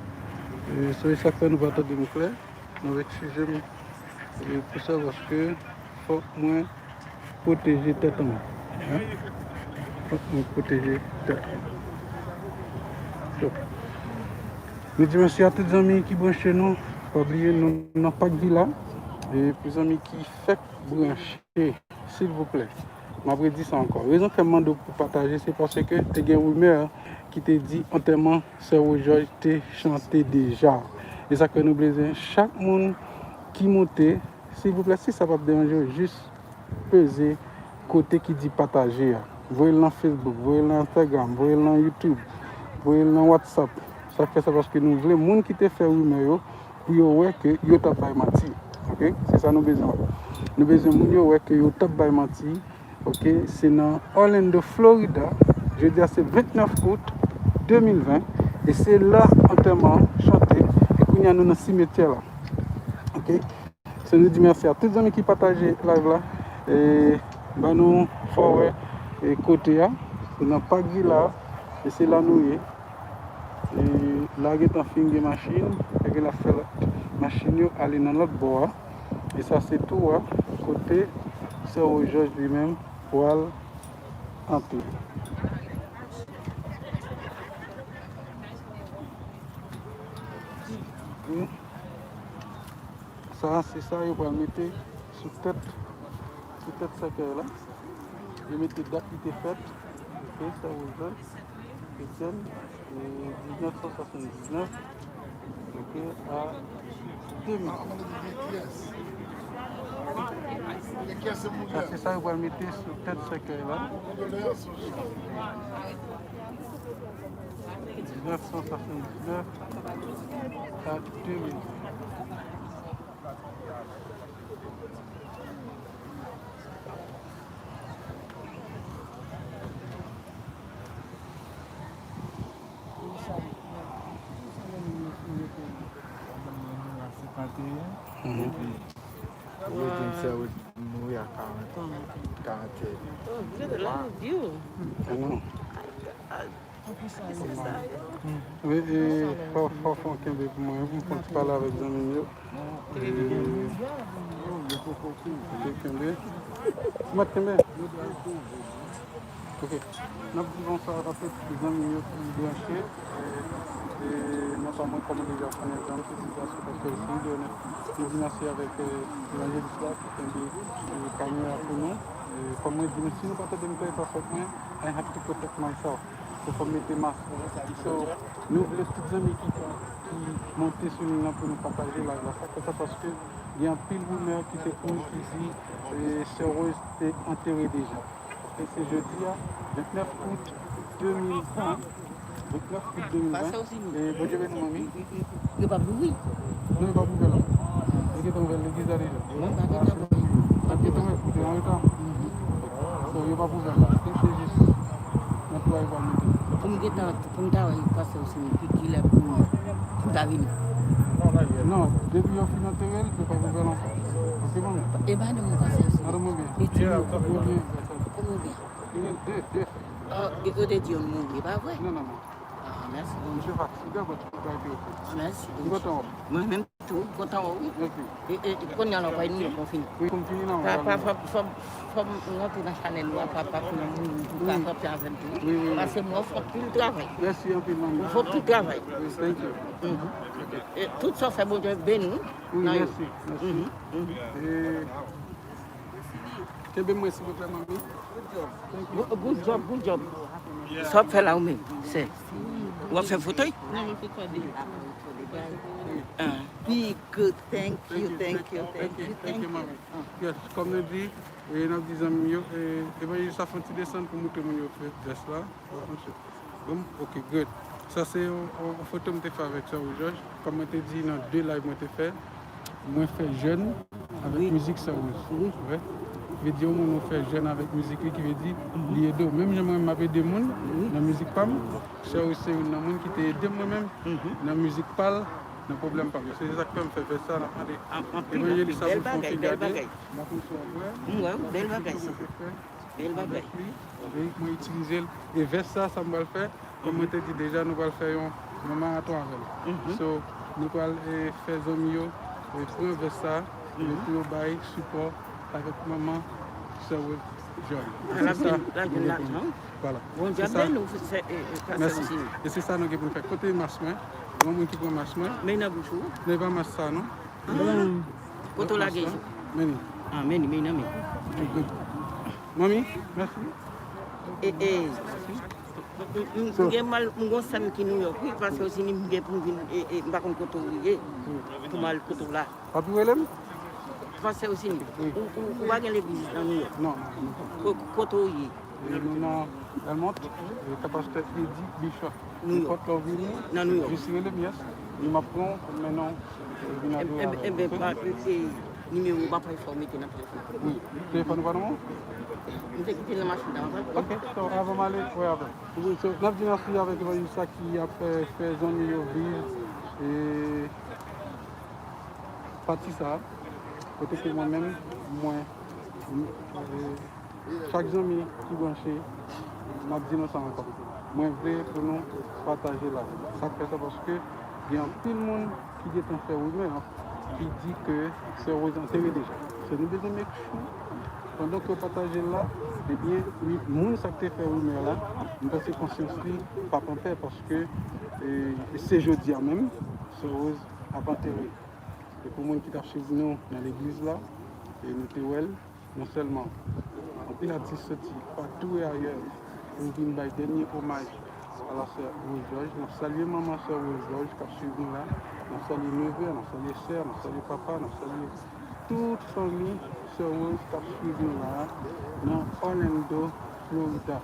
E, so, e sa k fè nou pa tande m klè. Nou eskize m, e, pou sa, paske fòk mwen pwoteje tèt mwen. Hein? Fòk mwen pwoteje tèt mwen. So, nou di mèsi a tout zanmi ki branche nou. Pa bliye, nou nan Park Villa. E pou zanmi ki fèk branche, silvouplè, m ap redi sa ankò. Rezon fè m mande w pou pataje, se paske te gen rimè ki te di antèman Sè Rose Georges te chante deja. E sa k fè nou bezwen chak moun ki moute, silvouplè, si sa p ap deranje w, jis peze kote ki di pataje a. Voye l nan Facebook, voye l nan Instagram, voye l nan YouTube, voye l nan WhatsApp. Sa k fè sa paske nou vle moun ki te fè rimè yo, pou yo wè ke yo t ap bay manti. Ok? Se sa nou bezwen wè. Nou bezwen moun yo wè ke yo t ap bay manti. Ok? Se nan Orlando, Florida. Jodi a se vennèf out de mil ven. E se la antèman an chante. E kounye a nou nan simetyè la. Ok? So, nou di mèsi a tout zanmi ki pataje live la. E ban nou fè w wè, e, kote a. Se nan Park Villa. E se la nou ye. E la gentan fin gen machin, e gen la fè lòt machin yo ale nan lòt bò a. E sa se tou a, kote Sè Rose Georges li menm pral antre. Sa, se sa yo pral mete sou tèt, sou tèt sèkèy la. Yo mete dat li te fèt. Ok, Sè Rose Georges, Etienne, e, diznèf san swasanndiznèf, ok, a de mil. Sa, se sa yo pral mete sou tèt sèkèy la. Diznèf san swasanndiznèf a de mil. Mhm. Yo di m sè nou ye a karant, karant. Oh, you got a lot of view. I know. Wi, e, fò, fò, fò kenbe pou mwen, pou m fè yon ti pale avèk zanmi m yo. E, ok, kenbe. Ou mèt kenbe. Ok. N ap di bonswa a tout zanmi m yo ki branche. E, e, non pa mwen, kòm ou deja konnen, zanmi ki di paske, paske sou videyo nèt. Nou di mèsi avèk, e, evanjelis la ki kenbe, e, kamera pou nou. E, kòm mwen di nou, si nou pa tande m klè, e pa fòt mwen. I have to protect myself. So, fò m mete mask. So, nou vle tout zanmi ki, ki monte sou liy nan pou nou pataje live la. Sa k fè sa paske gen anpil rimè ki te kouri ki di, eh, Sè Rose te antere deja. E se jodi a, vennèf out de mil ven. Vennèf out de mil ven. E Bondye beni w, manmi. Yo p ap louvri. Non, yo p ap ouvè la. Yo gentan ouvè legliz la deja. Mwen pa gentan ouvè. Yo gentan ouvè, yo an reta. So, yo p ap ouvè la. Se jis nan twa yo pral mete. Pou m gentan, pou m ta wè pastè Osini, ki, ki lè pou, pou m ta vini. Non, depi yo fin antere l, yo p ap ouvè l ankò. Ok, manmi? E ba non, pastè Osini. Madanm mwen byen. E ti mwen. Mwen byen. Kòman w byen? Li gen de, de. Ah, e yo te di yon moun, e pa vre? Non, non, non. Ah, mèsi. Misye fatige, but li va epi oke. Ah, mèsi. M kontan wè w. Mwen menm tou, m kontan wè w, wi. Mèsi. E, e, e kounye a la, w pral Nouyòk, konfini. Wi, konfini la, m pral Nouyòk. Fò, fò, fò m rantre nan chanèl ou a, pa, pa pou moun, pou ka kanpe avè m tou, wi. Wi, wi, wi. Paske mwen fè anpil travay. Mèsi anpil, manmi. Mwen fè anpil travay. Wi, thank you. Mhm. E tout sa w fè, Bondye beni w. Wi, mèsi, mèsi. Mhm, mhm. E Kenbe mwen, silvouplè, manmi. Good, good job, good job. Sa w ap fè la ou menm, sè? W ap fè foto? Ah. Be good, thank you, thank you, thank you, thank you, manmi. Yes, kòm nou di, e, n ap di zanmi yo, e, evanjelis la fè yon ti desann pou montre moun yo fè vès la. Bon, ok, good. Sa se yon, yon, yon foto m te fè avèk Sè Rose George. Kòm mwen te di nan de live mwen te fè, mwen fè jèn avèk mizik Sè Rose. Wi. Videyo mwen, mwen fè jèn avèk mizik li, ki vle di, li ede w. Menm jan mwen, m ap ede moun nan mizik pa m, Sè Rose se youn nan moun ki te ede m mwen menm nan mizik pa l, nan pwoblèm pa m yo. Se sa k fè m fè vès sa, n ap mande evanjelis la pou l fè yon ti gade. M ap fè yon ti gade. M wè, bèl bagay sa. Bèl bagay. Avèk li, e mwen itilize l. E vès sa, sa m pral fè, kòm mwen te di deja, nou pral fè yon, yon maraton avè l. So, nou pral, e, fè zanmi yo, e, pran vès sa, e, pou yo bay sipò avèk manman Sè Rose George. E se sa nou gen pou nou fè. Vwala. Bondye ap beni w, sè, e, e, pastè Osini. E se sa nou gen pou nou fè. Kote mas mwen? Gen moun ki pran mas mwen? Men nan bouch ou. Non, e pa mas sa, non. Ah. Kote w lage sa? Men li. Ah, men li, men li nan men. Manmi, mèsi. E, e, m, m, m gen mal, m gon sè m ki Nouyòk, wi, pastè Osini, m gen pou m vin, e, e, m pa konn kote w ye, pou m al kote w la. W ap rele m? Pastè Osini, ou, ou, ou pa gen legliz nan Nouyòk? Non, non, non. Ko-, kote w ye? E nou nan Elmont, e kapasitè Eddy Bishop. Nenpòt lè w vini, jis rele m, yes. E m ap pran w pou m mennen w vin adore avè m, ok? Enben, pa, e, nimewo w pa fè fò w mete nan telefòn. Wi. Telefòn ou pa nan men w? M te kite l nan machin nan, w ap pran. Ok, so, avan m ale, wè avè m. Wi, so, n ap di mèsi avèk evanjelis la ki ap, e, fè zanmi yo viv, e, pati sa, kote ke mwen menm, mwen, m, e, Chak zanmi ki branche, m ap di nou sa ankò. Mwen vle pou nou pataje live la. Sa k fè sa paske gen anpil moun ki gentan fè rimè an, ki di ke Sè Rose antere deja. So nou bezwen make sure, pandan ke w pataje l la, ebyen, li, moun sa k te fè rimè la, m panse konsyans li p ap anpè paske, e, se jodi a menm, Sè Rose ap antere. E pou moun ki t ap swiv nou nan legliz la, e nou te wè l, non sèlman anpil atis soti patou e ayè pou vin bay dènye omaj a la sè Rose George. N ap salye manman sè Rose George k ap swiv nou la. N ap salye nevè, n ap salye sè, n ap salye papa, n ap salye tout fanmi sè Rose k ap swiv nou la nan Orlando, Florida.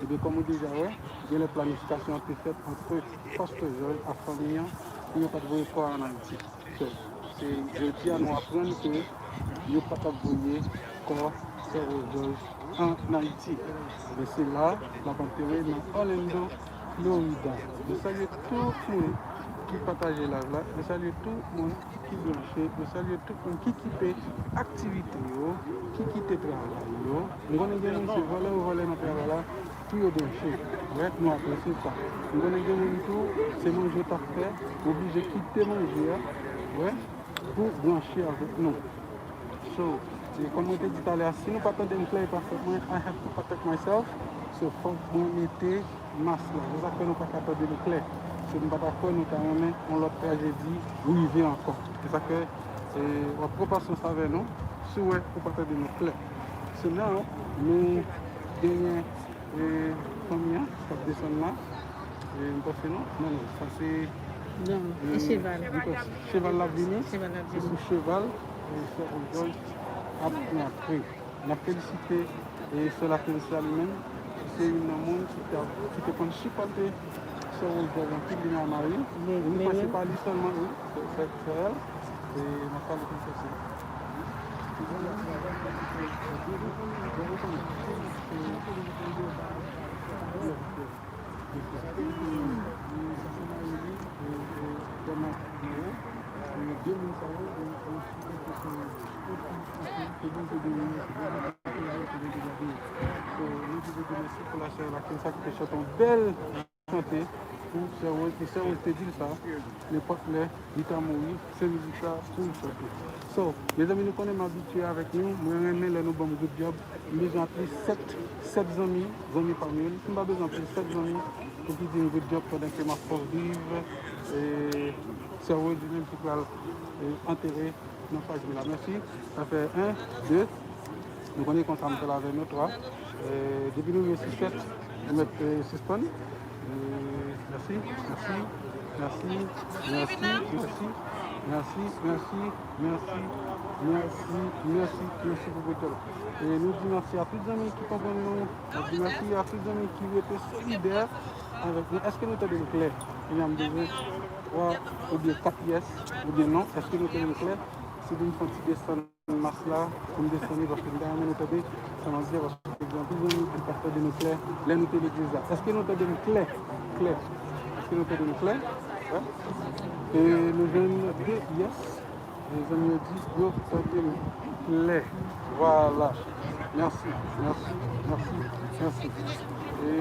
Ebyen, kòm ou deja wè, gen lè planifikasyon an te fèt ant pastè George ak fanmi an pou yo pa t voye kò a ann Ayiti. So, se jodi a nou aprann ke yo pa t ap voye kò sè Rose George ann Ayiti. Men se la l ap antere nan Orlando, Florida. Nou salye tout moun ki pataje live la. Nou salye tout moun ki branche. Nou salye tout moun ki kite aktivite yo, ki kite travay yo. M konnen gen moun se vòlè yo vòlè nan travay la. Pou yo branche. Wè, nou apresye sa. M konnen gen moun tou, se manje yo t ap fè, yo oblije kite manje a, wè, pou branche avèk nou. So, e kòm mwen te di talè a, si nou pa tande m klè, e pa fòt mwen, I have to protect myself. So, fòk mwen mete mas la. Se sa k fè nou pa ka tande nou klè. Si nou pa ta kwè, nou ta renmen yon lòt trajedi rive ankò. Se sa k fè, e, w ap pran pasyans avè nou, si w wè ou pa tande nou klè. So now, nou genyen E fanmi an k ap desann la. E m panse non, non, non, sa se, Non, e, e cheval. M panse cheval la vini. Cheval la Se vini. Sou cheval. E Sè Rose George ap pran apre. N ap felisite, e, Sè Lakencia li menm, ki se youn nan moun ki te, ki te konn sipòte Sè Rose George anpil li menm a mari. Men, E m men, panse men. Pa li sèlman, wi, se, se, se, e, m ap pale pou sèl. Pou la Sè Lakencia ki te chante yon bèl chante pou Sè Rose, e Sè Rose te di l sa, nenpòt lè li ta mouri, se mizik sa pou l chante. So, mezanmi, nou konnen m abitye avèk nou, mwen renmen lè nou ban m good job, m bezwen at least sèt, sèt zanmi, zanmi pa m yo, m pa bezwen plis sèt zanmi pou ki di m good job pandan ke m ap fè w viv, e Sè Rose li menm ki pral, e, antere nan paj mwen la. Mèsi. Sa fè en, de. Nou konnen konsa m fè l avè nou, twa. E, depi nou rive sou sèt, nou mèt, e, sispann. E, mèsi, mèsi, mèsi, mèsi, mèsi, mèsi, mèsi, mèsi, mèsi, mèsi, mèsi, mèsi pou pwotèl. E nou di mèsi a tout zanmi ki konprann nou. Nou di mèsi a tout zanmi ki rete solidè avèk nou. Èske nou tande m klè? Kounya m bezwen twa oubyen kat yes oubyen non. Èske nou tande m klè? Si nou fè yon ti desann mas la, pou m desann li, paske m ta renmen nou tande sa m ap di a, paske gen anpil zanmi ki pa tande nou klè lè nou te legliz la. Èske nou tande m klè? Klè. Èske nou tande m klè? Wè. E nou jwenn de yes. E zanmi yo di yo tande m klè. Vwala. Mèsi, mèsi, mèsi, mèsi. E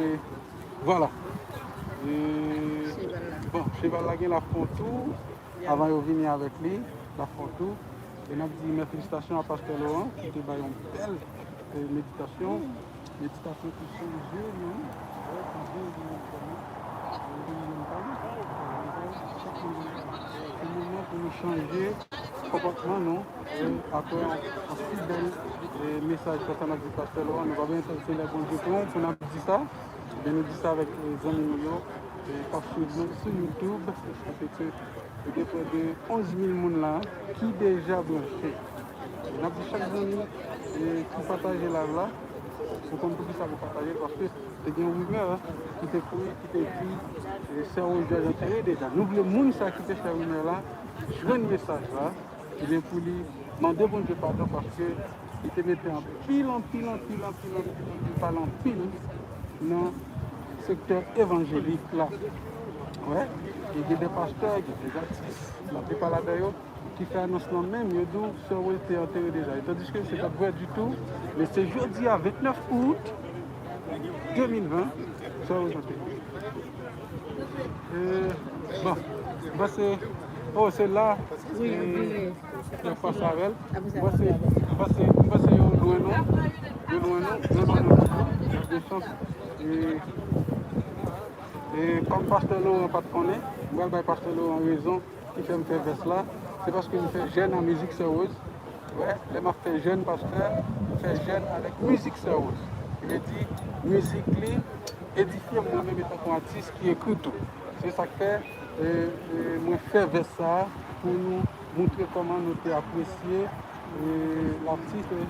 vwala. E, bon, cheval la gen la fè yon tou. Avan yo vini avèk li, la fè yon tou. E n ap di men felisitasyon a Pastè Laurent ki te bay yon bèl, e, meditasyon. Meditasyon ki chanje nou. Wè, ki chanje nou kòman. E, nou menm pa nou. Se moman pou nou chanje konpòtman nou. E, apre yon, yon si bèl, e, mesaj konsa n ap di Pastè Laurent, nou pa bezwen tann se lè Bondye pran pou n ap di sa. Ebyen, nou di sa avèk, e, zanmi nou yo, e, k ap swiv nou sou YouTube, paske gen prè de onz mil moun la ki deja branche. E n ap di chak zanmi, e, ki pataje live la, ou konn poukisa pou pataje l, paske te gen yon rimè ki te kouri, ki te di, e, Sè Rose George antere deja. Nou vle moun sa ki te fè rimè la jwenn mesaj la, ebyen, pou li mande Bondye padon, paske li te mete anpil, anpil, anpil, anpil, anpil, anpil, pale anpil nan sektè evanjelik la. Wè, e gen de pastè, gen de atis, laplipa ladan yo ki fè anons lan menm, yo di w Sè Rose te antere deja. E tandiske se pa t vrè ditou, men se jodi a vennèf out de mil ven, Sè Rose antere. E, bon, m panse, oh, se la, Wi, e, wi. y ap pase avè l. M panse, m panse, m panse yo lwen nou, yo lwen nou, yo lwen nou, de chans. E, e kòm Pastè Laurent pa t konnen, m pral bay Pastè Laurent rezon ki fè m fè vès la, se paske m fè jèn a mizik Sè Rose. Wè, lè m ap fè jèn pastè, m fè jèn avèk mizik Sè Rose. Ki vle di, mizik li edifye m mwen menm etankou atis ki ekri tou. Se sa k fè, e, e, mwen fè vès sa a pou nou montre kòman nou te apresye, e, latis, e,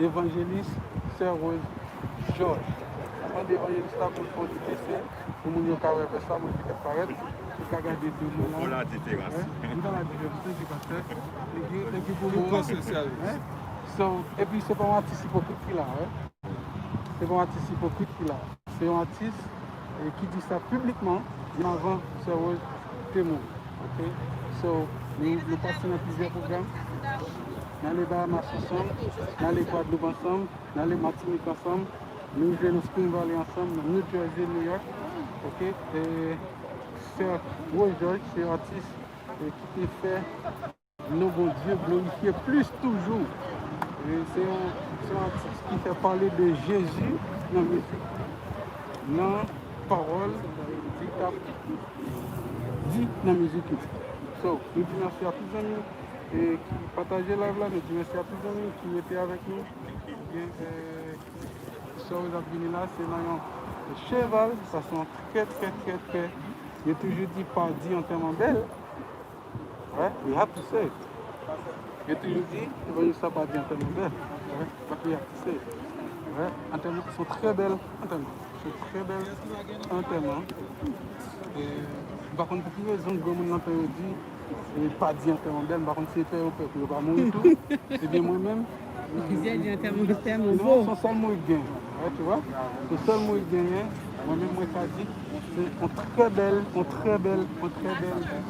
evanjelis Sè Rose George. Mande evanjelis la pou l fè yon ti bese, pou moun yo ka wè vès la, moun ki fèk parèt, ki ka gade de nou la. Pou la diferans. Hein? Nou ka la diferans, thank you, pastè. Thank you, thank you pou mo a. Hein? So, epi se pa yon atis ipokrit ki la, hein? Se pa yon atis ipokrit ki la. Se yon atis, e, ki di sa piblikman, byen avan Sè Rose te mouri. Ok? So, nou, nou pati nan plizyè pwogram. N ale Bahamas ansanm, n ale Gwadloup ansanm, n ale Matinik ansanm, nou jwe nan Spring Valley ansanm, nan New Jersey, New York. Ok? E Sè Rose George, se yon atis, e, ki te fè non Bondye glorifye plis toujou. E se yon, se yon atis ki fè pale de Jezi nan mizik, nan pawòl li t ap di nan mizik yo. So, nou di mèsi a tout zanmi, e, ki pataje live la, nou di mèsi a tout zanmi ki rete avèk nou. Ebyen, e, Sè Rose ap vini la, se nan yon Cheval, sa se yon trè, trè, trè, trè. Yo toujou di pa di antèman bèl. Right? We have to say it. Yo toujou di, evanjelis la pa di antèman bèl. Right? But we have to say it. Right? Antèman, se yon trè bèl antèman. Se yon trè bèl antèman. E, m pa konn pou ki rezon granmoun nan te yo di, e, pa di antèman bèl, m pa konn si e pè yo pè pou yo pa mouri tou. Ebyen, mwen menm, Plizyè di antèman, antèman non, vo. Se yon sèl mo ki genyen, right, tu vois? Se yon sèl mo ki genyen. Mwen menm, mwen ka di, se yon trè bèl, yon trè bèl, yon trè bèl antèman.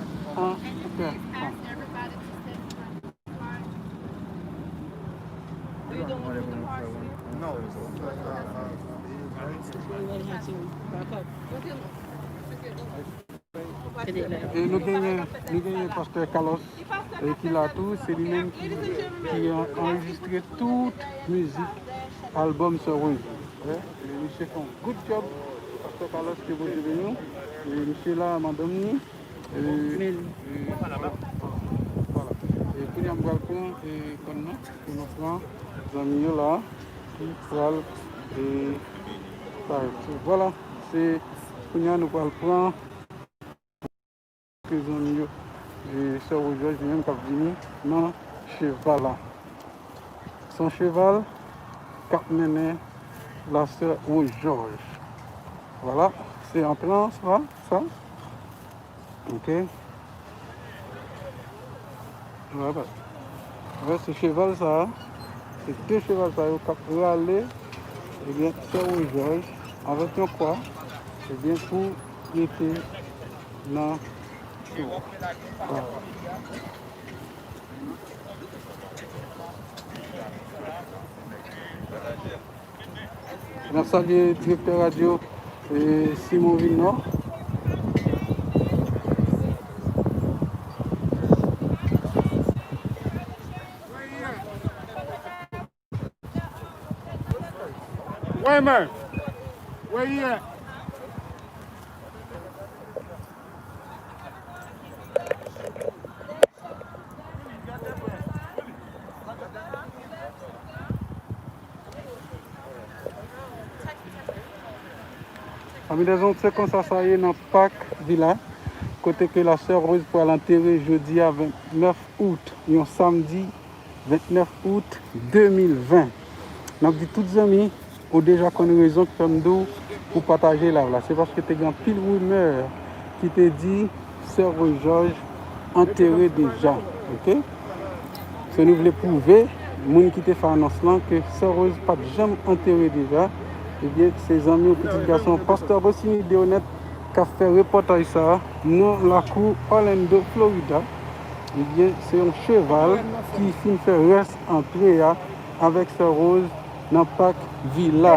E nou genyen, nou genyen pastè Carlos, e, ki la tou, se li menm ki, ki an-, anrejistre tout mizik albòm Sè Rose. E, e misye fè yon good job, pastè Carlos, ke Bondye beni w. E misye la, madanm ni, e, e, vwala. E kounye a m pral pran, e, kòn nan, pou nou pran zanmi yo la, ki pral, e, parèt. Vwala, se kounye a nou pral pran ke zanmi yo, e, sè Rose Georges li menm k ap vini nan cheval la. Se yon cheval k ap mennen la sè Rose Georges. Vwala, se antran sa, sa. Ok. Vwala. Vwala, se cheval sa a. Se de cheval sa yo k ap rale, ebyen, sè Rose Georges avèk yon kwa, ebyen, pou mete nan cho. N ap salye direktè radyo, e, Simon Vilnò. Where am I? Where you at? Anben, mezanmi, se konsa sa ye nan Pak Vila, kote ke la sè Rose pral antere jodi a vennèf out, yon samdi vennèf out de mil ven. N ap di tout zanmi, ou deja konn rezon k fè m di w pou pataje live la. Se paske te gen anpil rimè ki te di sè Rose Georges antere deja. Ok? So, nou vle pwouve moun ki te fè anons lan ke sè Rose pa t janm antere deja. Ebyen, se zanmi w, pitit gason pastè Bosini Deonet, k ap fè repòtaj sa a nan lakou Orlando, Florida. Ebyen, se yon cheval ki fin fè rès antre a avèk sè Rose nan Pak Vila.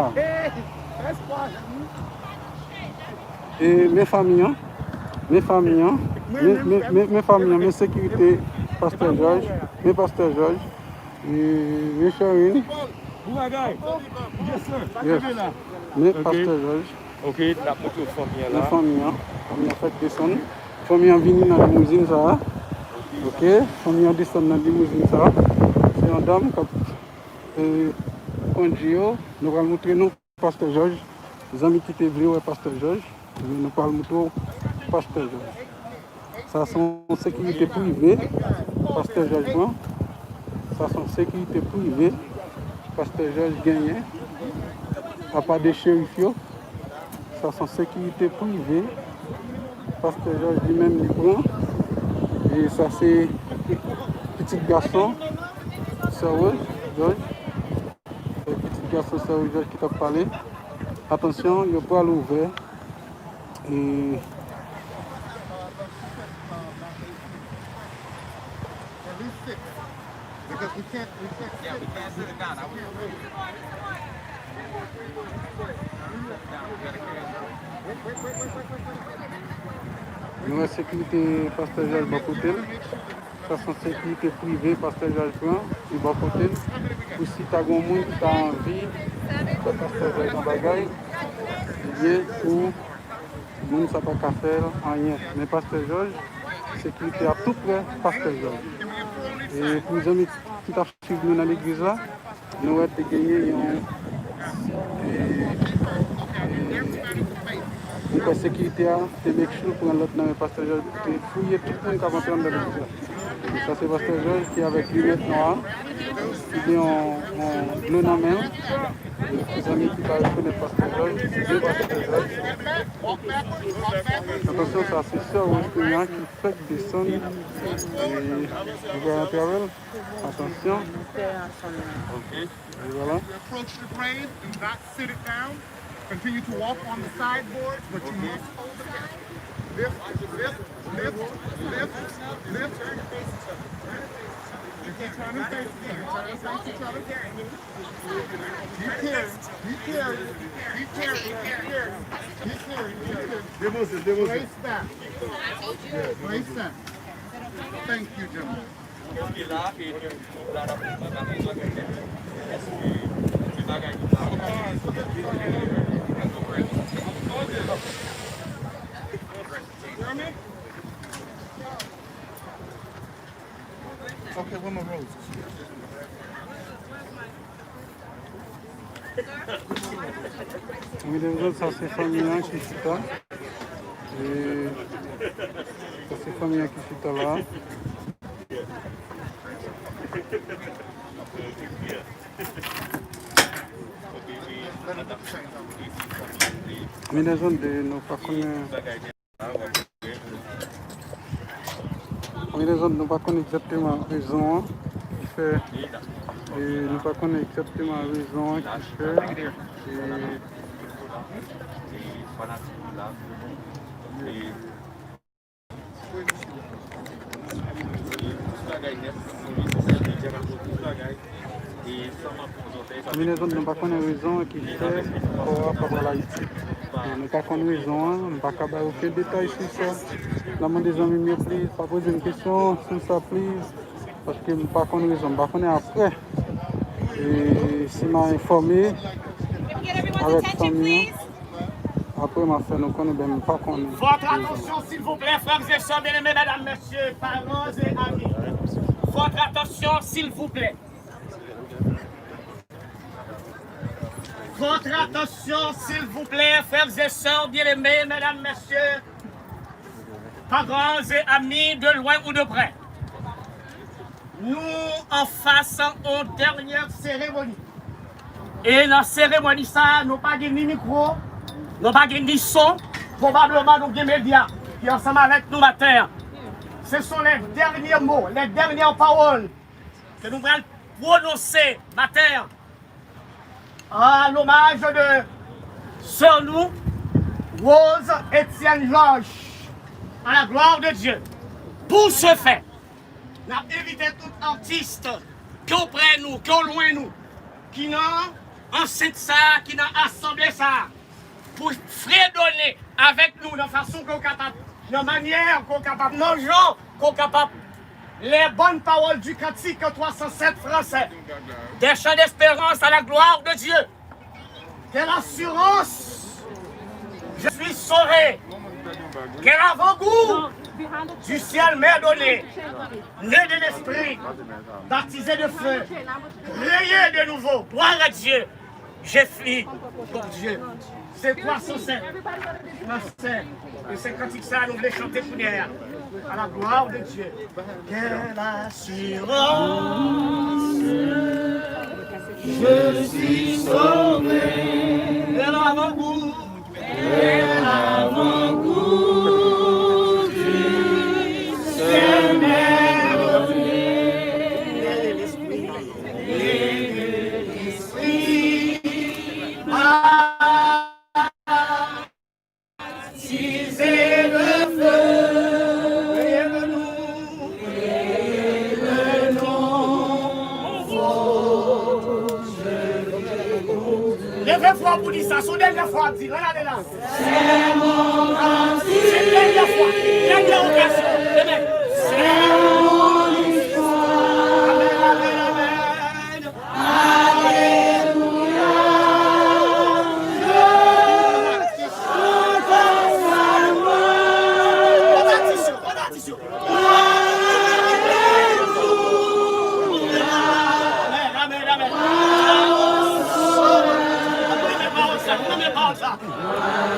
E men fanmi an, men fanmi an, men, men, men, men fanmi an, men sekirite pastè Georges, men pastè Georges, e men Sherine. Yes. Men pastè Georges. Ok, n ap montre w fanmi an la. Men fanmi an, fanmi an fèk desann. Fanmi an vini nan limouzin sa a. Ok, fanmi an desann nan limouzin sa a. Se yon dam k ap, e, kondui yo. Nou pral montre nou pastè Georges. Zanmi ki te vle wè pastè Georges, ebyen, nou pral montre w pastè Georges. Sa se yon sekirite prive pastè Georges pran. Sa se yon sekirite prive pastè Georges genyen. Apa de cherif yo, sa se yon sekirite prive pastè Georges li menm li pran. E sa se pitit gason sè Rose Georges. Se pitit gason sè Rose Georges ki t ap pale. Atansyon, yo pral ouvè. E nou wè sekirite pastè Georges bò kote l. Sa se yon sekirite prive pastè Georges pran, li bò kote l. Pou si ta gen yon moun ki ta anvi fè pastè Georges yon bagay, ebyen, pou moun sa pa ka fè l anyen. Men pastè Georges, sekirite a tou prè pastè Georges. E pou zanmi ki t ap swiv nou nan legliz la, nou wè te genyen yon, e, e, Sekirite a te make sure l pran lòd nan men Pastè Jòj pou te fouye tout moun k ap antre anndan legliz la. E sa se Pastè Jòj ki avèk linèt nwa, ki gen yon, yon dlo nan men l. E pou zanmi ki pa rekonèt Pastè Jòj, se Pastè Jòj. Atansyon, sa se sè Rosemary ki fèk desann. E, nou pral antre avè l. Atansyon. Ok. E vwala. Approach the grave, do not sit it down. Continue to walk on the sideboards, but you must hold the grave. Lift, lift, lift, lift, lift. You can turn and face each other. Turn and face each other. He carried, he carried, he carried, he carried, he carried, he carried. Depoze, depoze. Place that. Place that. Thank you, gentlemen. Ok, where my roses? Medam, sa se fanmi an ki chita. E sa se fanmi an ki chita la. Medam, nou pa konnen. Wi, lèzòm, nou pa konn egzakteman rezon an ki fè, e, nou pa konn egzakteman rezon an ki fè, e, Kombinezon, nou pa konnen rezon an ki fè kò a pa pral Ayiti. E nou pa konn rezon an, nou pa ka bay okenn detay sou sa. N ap mande zanmi m yo, please, pa poze m kesyon sou sa, please, paske m pa konn rezon, m pa konnen apre. E si m a enfòme avèk fanmi an, apre m a fè nou konnen, ben, m pa konnen rezon an. Votre attention, s'il vous plaît, frères et sœurs bien-aimés, mesdames, messieurs, parents et amis. Votre attention, s'il vous plaît. Votre attention, s'il vous plaît, frères et sœurs bien-aimés, mesdames, messieurs, parents et amis de loin ou de près. Nou anfas yon dènyè seremoni. E nan seremoni sa a, nou pa gen ni mikwo, nou pa gen ni son, pwobableman nou gen medya ki ansanm avèk nou maten an. Ce sont les derniers mots, les dernières paroles que nous allons prononcer matin en l'hommage de sœur nous, Rose Etienne Georges, à la gloire de Dieu. Pour ce faire, n ap envite tout atis, ke w prè nou, ke w lwen nou, ki nan ansent sa a, ki nan asanble sa a, pou fredone avèk nou nan fason ke w kapab, nan manyè ke w kapab, nan jan ke w kapab. Les bonnes paroles du cantique trois cent sept français. Des chants d'espérance à la gloire de Dieu. Quelle assurance ! Je suis sauvé. Quel avant-goût ! Du ciel m'est donné. Né de l'esprit, baptisé de feu, créé de nouveau. Gloire à Dieu. Je suis ton Dieu. C'est trois cent sept. Français. E se kantik sa a nou vle chante kounye a. À la gloire de Dieu. Quelle assurance, je suis sauvé. Quel avant-goût, quel avant-goût du Seigneur. Baptisé de feu. Leve vwa pou di sa, se yon dènyè fwa, di, ann ale la. Se dènyè fwa, dènyè okazyon. Amen. Amèn, amèn, amèn. Alelouya. Chante sa glwa. Adoration, adoration. Alelouya. Amèn, amèn, amèn.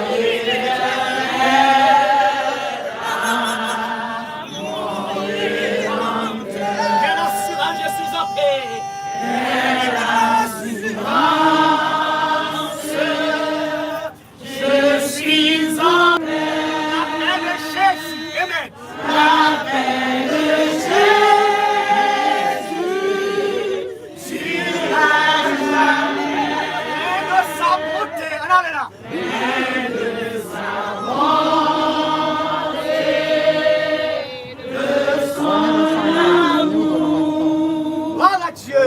Amèn, amèn, amèn. Sa monte, ann ale la. Gloire à Dieu.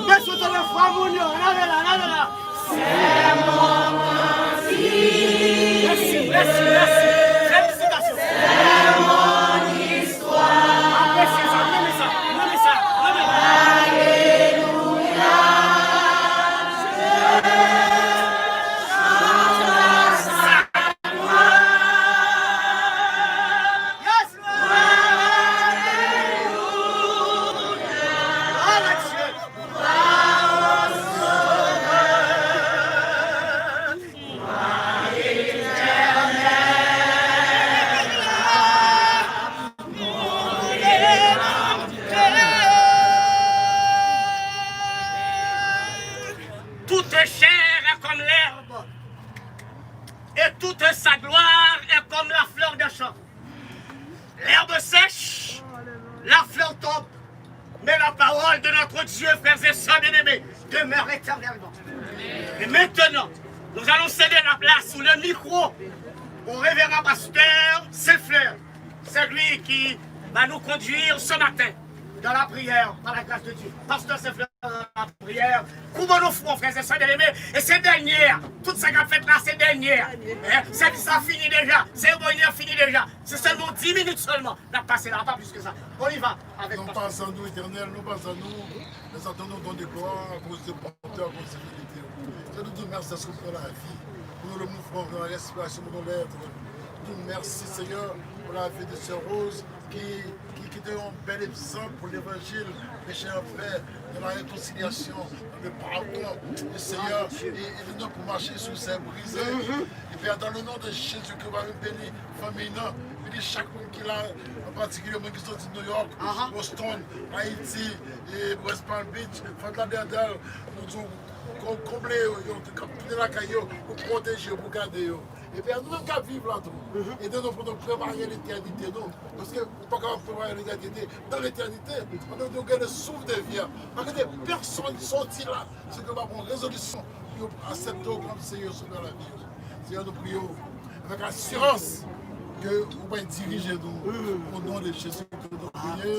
Bèl sou telefòn moun yo, ann ale la, ann ale la. Mèsi, mèsi, mèsi. Felisitasyon. Apresye sa, renmen sa, renmen sa, renmen. Yes! Gloire à Dieu! Toute chair est comme l'herbe, et toute sa gloire est comme la fleur des champs. L'herbe sèche, la fleur tombe, mais la parole de notre Dieu, frères et sœurs bien-aimés, demeure éternellement. Et maintenant, nous allons céder la place ou le micro au révérend pasteur Saint-Fleur. C'est lui qui va nous conduire ce matin dans la prière, par la grâce de Dieu. Pasteur Saint-Fleur, dans la prière. Koupe nos fronts, frères et sœurs bien-aimés. Et c'est dernier. Tout ça qu'a fait là, c'est dernier. Hein? Service a fini déjà. Cérémonie a fini déjà. C'est seulement dix minutes seulement. N ap pase la, pa plis ke sa. On y va avec. Non, pas sans nous, Éternel, non, pas sans nous. Nous attendons ton départ à cause de bonté, à cause de fidélité. Seigneur, nou di w mèsi pou la vi. Pou nou, le mouvman, la respiration, pou nou lèv. Nou di w mèsi, Seigneur, pou la vi de sè Rose ki, ki kite yon bèl egzanp pou levanjil, péché envè, de la réconciliation, de pardon. Et Seigneur, et, et de nous pour marcher sur ces brisés. Et Père, dans le nom de Jésus, que va béni famille, non, béni chaque monde qui l'a, en particulier, moun ki soti New York, Boston, Haïti, et West Palm Beach, Fort Lauderdale, nou di w, kon-, konble yo, yo, k ap tounen lakay yo, pou pwoteje yo, pou gade yo. Epi a nou menm k ap viv la tou, ede nou pou nou prepare letènite nou. Paske ou pa kapab prepare letènite nan letènite. Pandan nou gen le souffle de vie a, pa kite pèsonn soti la, se ke pa pran rezolisyon pou yo aksepte w kòm Seyè Sovè lavi yo. Seyè, nou priye w avèk asirans ke ou pral dirije nou. O non de Jezi ke nou priye.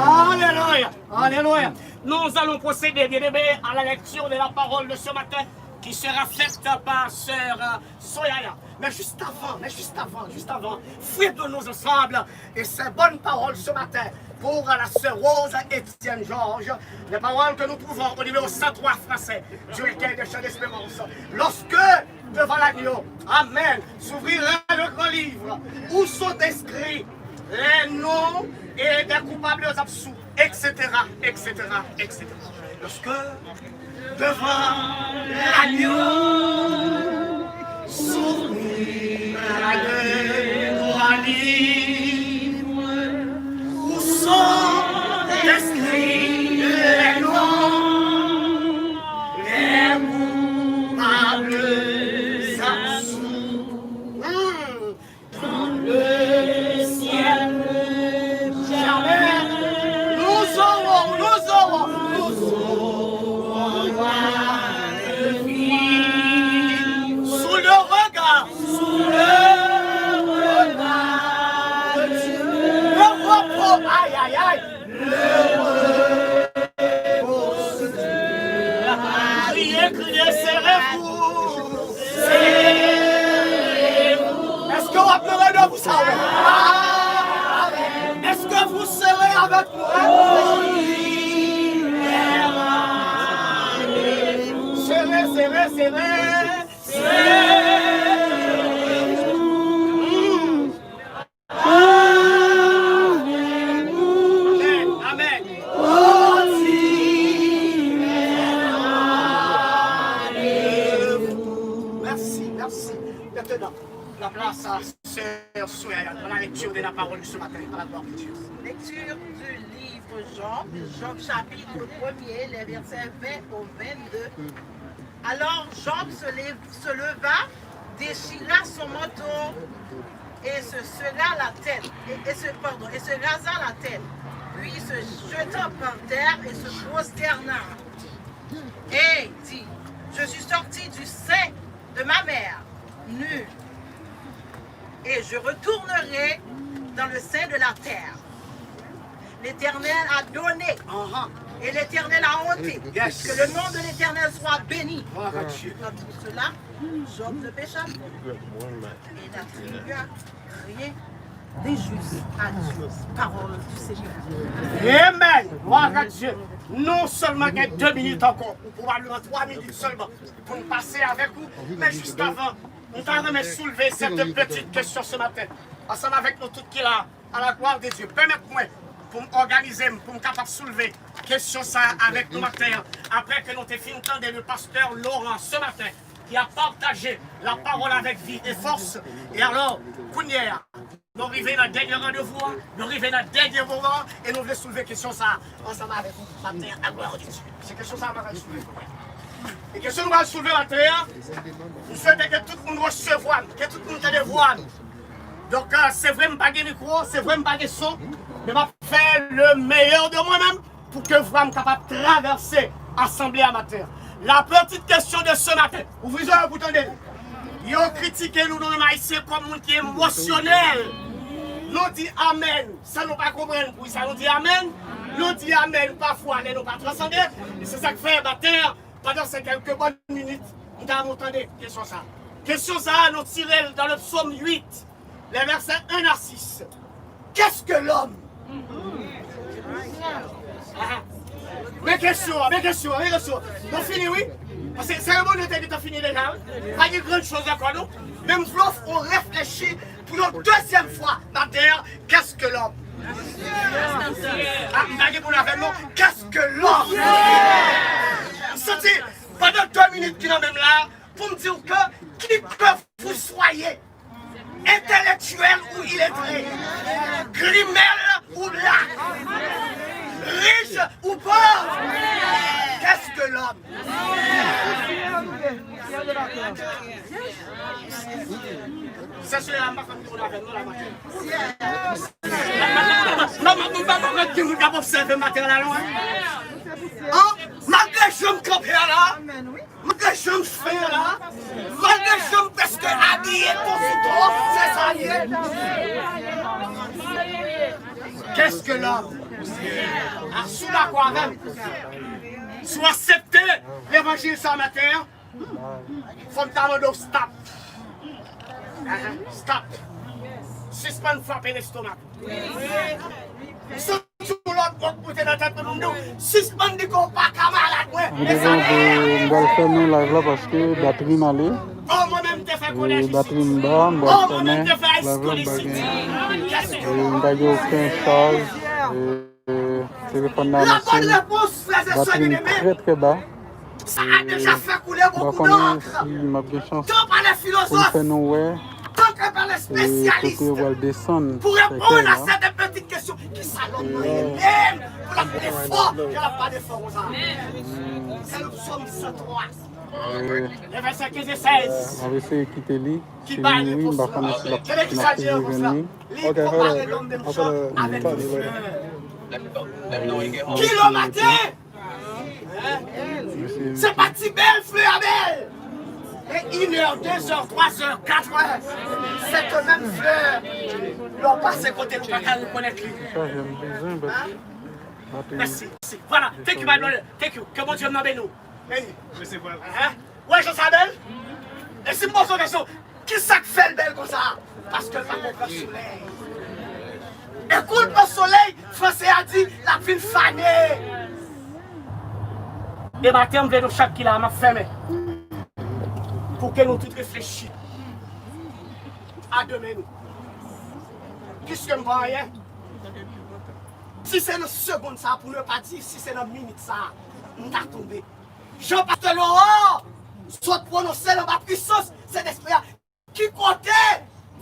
Alelouya, alelouya. Nous allons procéder, bien-aimés, à la lecture de la parole de ce matin qui sera faite par sœur, euh, Soyaya. Mais juste avant, mais juste avant, juste avant, fredons-nous ensemble et ces bonnes paroles ce matin pour la sœur Rose Étienne Georges, les paroles que nous trouvons au numéro cent trois français du recueil des chants d'espérance. Lorsque devant l'agneau, amen, s'ouvrira le grand livre où sont inscrits les noms et des coupables absous, et cetera, et cetera, et cetera. Lorsque devant l'agneau s'ouvrira le grand livre où sont inscrits les noms des coupables absous. Dans le ciel jamais nous aurons, nous aurons, nous aurons de vie. Sous le regard, sous le regard de Dieu. Le repos, aïe, aïe, aïe. Le repos. Kriye, kriye, serrez-vous. Serrez-vous. Èske w ap plore de vous sa ou menm? Èske vous serrez avec moi? Serrez, serrez, serrez. Serrez-vous. Amen, amen. Merci, merci. Maintenant, la place à sœur Soyaya dans la lecture de la parole de ce matin, à la gloire de Dieu. Lecture du livre Job, Job chapitre premier, les versets vingt au vingt-deux. Alors Job se lèv-, se leva, déchira son manteau et se serra la tête, et, et se, pardon, et se rasa la tête. Puis il se jeta par terre et se prosterna et dit, je suis sorti du sein de ma mère, nu, et je retournerai dans le sein de la terre. L'Éternel a donné et l'Éternel a ôté. Que le nom de l'Éternel soit béni. Dans tout cela, Job ne pécha point et n'attribua rien d'injuste à Dieu. Parole du Seigneur. Amen. Gloire à Dieu. Nou sèlman gen de minit ankò, ou pwobableman twa minit sèlman, pou n pase avèk ou. Men jis avan, nou ta renmen soulve cette petite question ce matin. Ansanm avèk nou tout ki la, à la gloire de Dieu. Pèmèt mwen pou m òganize m, pou m kapab soulve kesyon sa a avèk nou maten an, apre ke nou te fin tande le pasteur Laurent ce matin, qui a partagé la parole avec vie et force. E alò, kounye a, nou rive nan dènye randevou an, nou rive nan dènye moman an, e nou vle soulve kesyon sa a ansanm avèk ou maten an, à la gloire de Dieu. Se kesyon sa a m pral soulve. E kesyon nou pral soulve maten an, m swete ke tout moun resevwa m, ke tout moun tande vwa m. Donk, euh, se vre m pa gen mikwo, se vre m pa gen son, men m ap fè le meilleur de moi-même pou ke vwa m kapab travèse asanble a maten an. La petite question de ce matin. Ouvri zòrèy pou tande l. Yo kritike nou, nou menm Ayisyen, kòm moun ki emosyonèl. Nou di amèn san nou pa konprann poukisa nou di amèn. Nou di amèn pafwa lè nou pa twa tande. E se sa k fè maten an, pandan se kèlke bòn minit, m ta renmen tande kesyon sa a. Kesyon sa a, nou tire l dans le psaume huit, les versets un à six. Qu'est-ce que l'homme? Ah. Men kesyon an, men kesyon an, men kesyon an. Nou fini, wi. Paske seremoni te gentan fini deja, wi. Pa gen gran choz ankò, non. Men m vle w reflechi pou yon dezyèm fwa maten an, qu'est-ce que l'homme? Ah, m pa gen moun avè m, non. Qu'est-ce que l'homme? M santi, pandan de minit ki nan men m la, pou m di w ke, qui que vous soyez, entèlektyèl ou iletre, grimèl ou blak, rich ou pòv, qu'est-ce que l'homme? Se sou la, m pa konn ki moun avè m non la maten. Non, non, non, m pa konn ki moun k ap obsève maten la non. An, malgre jan m kanpe a la, malgre jan m fè a la, malgre jan m prèske abiye ton sou ton, se sa l ye. Qu'est-ce que l'homme? Ah, si w dakò avè m, si w aksepte levanjil sa maten an, fò m ta mande w stop. Stop. Sispann frape lestomak. M santi yon lòt bòt moute nan tèt mwen pou m di w, sispann di ke w pa ka malad mwen. Mezanmi, m pral fèmen live la paske batri m ale. E batri m ba, m pral fèmen live la, m pa gen, e m pa gen okenn chaj. E telefòn nan anonse m batri m trè, trè ba. Sa a deja fè koule bokou dankr. Tan pa lè filozof, tan ke pa lè spesyalis, pou reponn a sèten piti kesyon. Kisa lòm nan ye menm pou l ap pale fò, ke l ap pale fò konsa? Se le psaume cent trois. Le verset quinze et seize. M ap eseye kite li. Si li mouri, m pa konnen si l ap, m ap toujou jwenn li. Ok, hold on. Hold on. Ki lè maten? Se pa ti bèl flè a bèl. E inè, dezè, twazè, katrè, sèt menm flè, lè w pase kote l ou pa ka rekonèt li. Mèsi. Vwala. Thank you, my brother. Thank you. Ke Bondye m nan beni w. Beni. Wè jan sa bèl? E si m poze w kesyon, kisa k fè l bèl konsa? Paske l pa konn pran solèy. E kou l pran solèy, franse a di, l ap vin fane. E maten, m vle nou chak ki la, m ap fèmen. Pou ke nou tout reflechi a demen nou. Piske m pa anyen, si se nan segonn sa a, pou ne pa di si se nan minit sa a, m ta tonbe. Jan pastè Laurent sot pwononse l anba pwisans Sentespri a, ki kote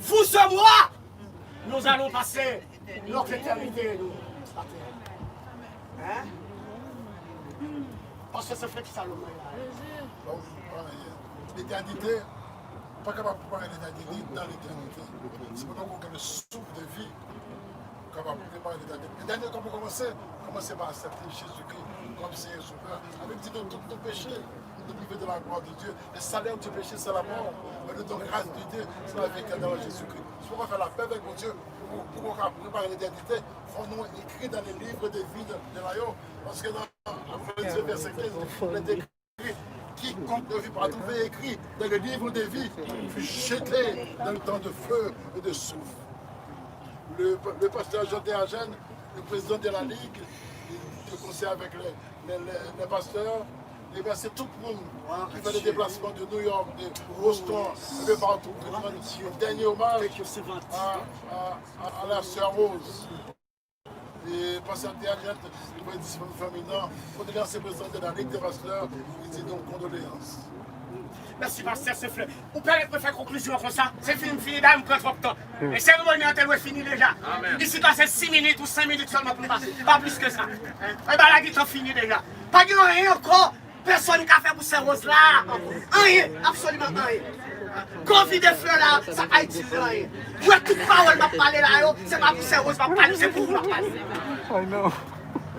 vous et moi, nous allons passer notre éternité, nou. Hein? Pastè Sefle, ki sa lòm nan ye la? Bon, pa anyen. Letènite, ou pa kapab prepare letènite, ni nan letènite. Se pandan w gen le souffle de vie, ou kapab prepare letènite. Letènite, kòman kòmanse? Kòmanse pa aksepte Jezikri kòm Senyè Sovè. Avèk di nou tout nou peche, nou prive de la gloire de Dieu. Le salaire du péché, c'est la mort. Mais le don grâce de Dieu, c'est la vie éternelle en Jésus-Christ. Si w ka fè lapè avèk Bondye, pou, pou w ka prepare letènite, fò nou ekri dans le livre de vie de, de la yo. Paske nan Vennde, vèsè kenz, il est écrit, quiconque ne vit pas trouvé écrit dans le livre de vie fut jeté dans le temps de feu et de soufre. Le, le pasteur Jean Théagène, le président de la Ligue de concert avec les, les, les, les pasteurs, remercie tout le monde qui fait le déplacement de New York, de Boston, un peu partout, pour rendre un dernier hommage à, à, à, à la sœur Rose. E pastè Théagène, li voye disip fanmi nan, kondoleans se prezante nan lig de pastè, li di nou kondoleans. Mèsi, pastè Sefle. Ou pèmèt mwen fè konklizyon an konsa? Se fini, m fini, dayè m pran twòp tan. E seremoni an te dwe fini deja. Isit la, se sis minit ou senk minit sèlman pou n pase. Pa plis ke sa. E bagay la gentan fini deja. Pa gen anyen ankò. Pèsonn ka fè pou sè Rose la anyen, absoliman anyen. Gwo vide flè la, sa pa itil li anyen. Ou wè tout pawòl m ap pale la yo, se pa pou sè Rose m ap pale, se pou ou m ap pale.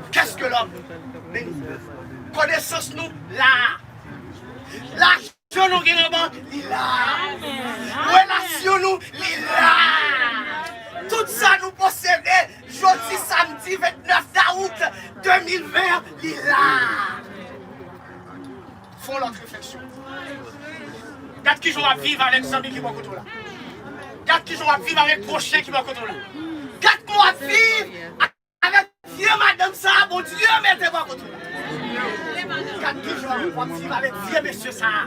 Qu'est-ce que l'homme? Konesans nou la. Lajan nou gen nan bank, li la. Relasyon nou, li la. Tout sa nou posede, jodi samdi vennèf dawout de mil ven, li la. Fè yon lòt refleksyon. Gad kijan w ap viv avèk zanmi ki bò kote w la. Gad kijan w ap viv avèk pwochen ki bò kote w la. Gad kòman w ap viv avèk vye madanm sa a Bondye mete bò kote w la. Gad kijan w ap viv avèk vye mesye sa a.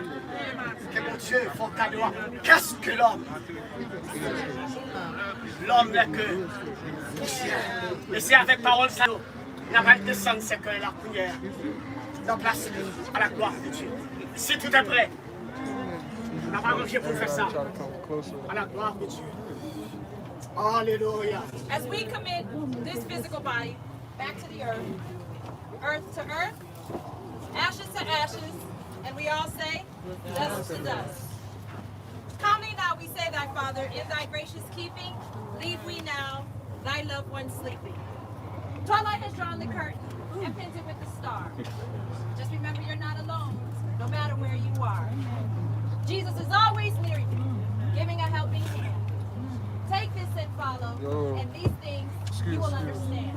Ke Bondye fè w kado a. Qu'est-ce que l'homme? L'homme n'est que poussière. E se avèk pawòl sa yo n ap al desann sèkèy la kounye a nan plas li, à la gloire de Dieu. Si tout est prêt, n ap aranje pou n fè sa. À la gloire de Dieu. Alelouya. As we commit this physical body back to the earth, earth to earth, ashes to ashes, and we all say, dust to dust. Calmly now we say, Thy Father, in thy gracious keeping, leave we now thy loved ones sleeping. Twilight has drawn the curtain and pinned it with the star. Just remember you're not alone, no matter where you are. Jesus is always near you, giving a helping hand. Take this and follow, and these things you will understand.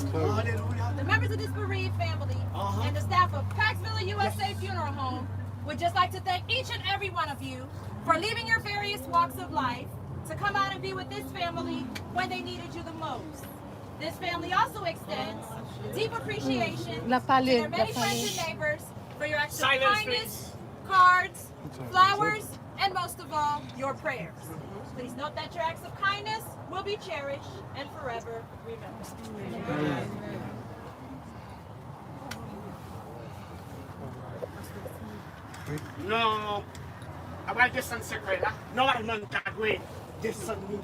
The members of this bereaved family and the staff of Paxville U S A Funeral Home would just like to thank each and every one of you for leaving your various walks of life to come out and be with this family when they needed you the most. This family also extends deep appreciation to their many friends and neighbors for your acts of kindness, cards, flowers, and most of all, your prayers. Please note that your acts of kindness will be cherished and forever remembered. Non, apre desann sèkèy la, nòmalman n ta dwe desann li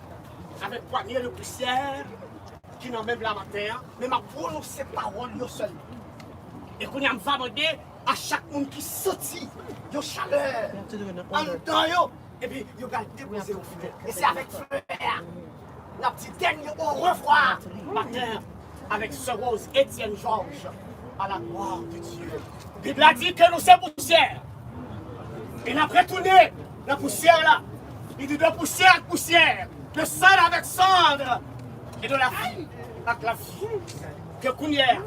avèk pwanye de pousyè ki nan menm la maten an, men m ap pwononse pawòl yo sèlman. E kounye a, m va mande a chak moun ki santi yon chalè anndan yo, epi yo pral depoze yon flè. E se avèk flè a n ap di dènye orevwa maten an avèk sè Rose Etienne Georges, à la gloire de Dieu. Bib la di ke nou se pousyè. E n ap retounen nan pousyè la. Li di, de poussière à poussière, de cendre avec cendre, et de la vie avec la vie. Ke kounye a,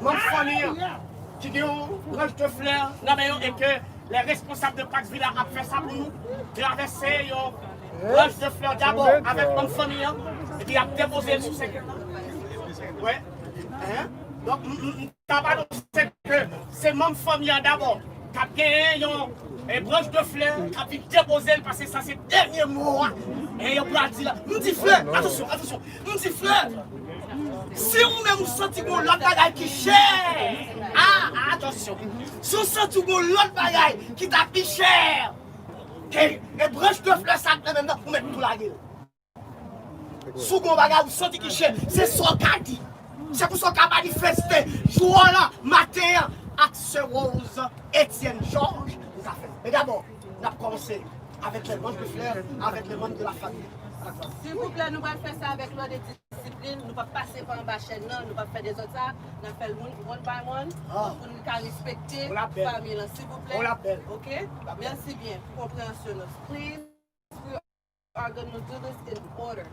manm fanmi an ki gen yon branch de flè nan men yo e ke lè responsab de Paxville ap fè sa pou nou, travèse yon branch de flè dabò avèk manm fanmi an, epi ap depoze l sou sèkèy la. Wi. Hein? Donk, m, m, m t ap anonse ke se manm fanmi an dabò k ap genyen yon, e, branch de flè k ap vin depoze l, paske sa se dènye mo a. E yo pral di la. M di flè, atansyon, atansyon. M di flè. Si ou menm ou santi gon lòt bagay ki chè, a, atansyon. Si ou santi gon lòt bagay ki ta pi chè ke, e, branch de flè sa k nan men m nan, ou mèt tou lage l. Si w gon bagay ou santi ki chè, se sa w ka di. Se konsa w ka manifeste jwa w la maten an. ak sè Rose Etienne Georges, nou ka fè l. Men dabò, n ap kòmanse avèk les membres de fleurs, avèk les membres de la famille. Silvouplè, nou pral fè sa avèk lòd e disiplin. Nou p ap pase pa anba chèn nan, nou p ap fè dezòd sa. N ap fè l one, one by one, pou nou ka respekte fanmi lan, silvouplè. Oke? Mèsi byen pou konpreyansyon nou. Please, we are gonna do this in order.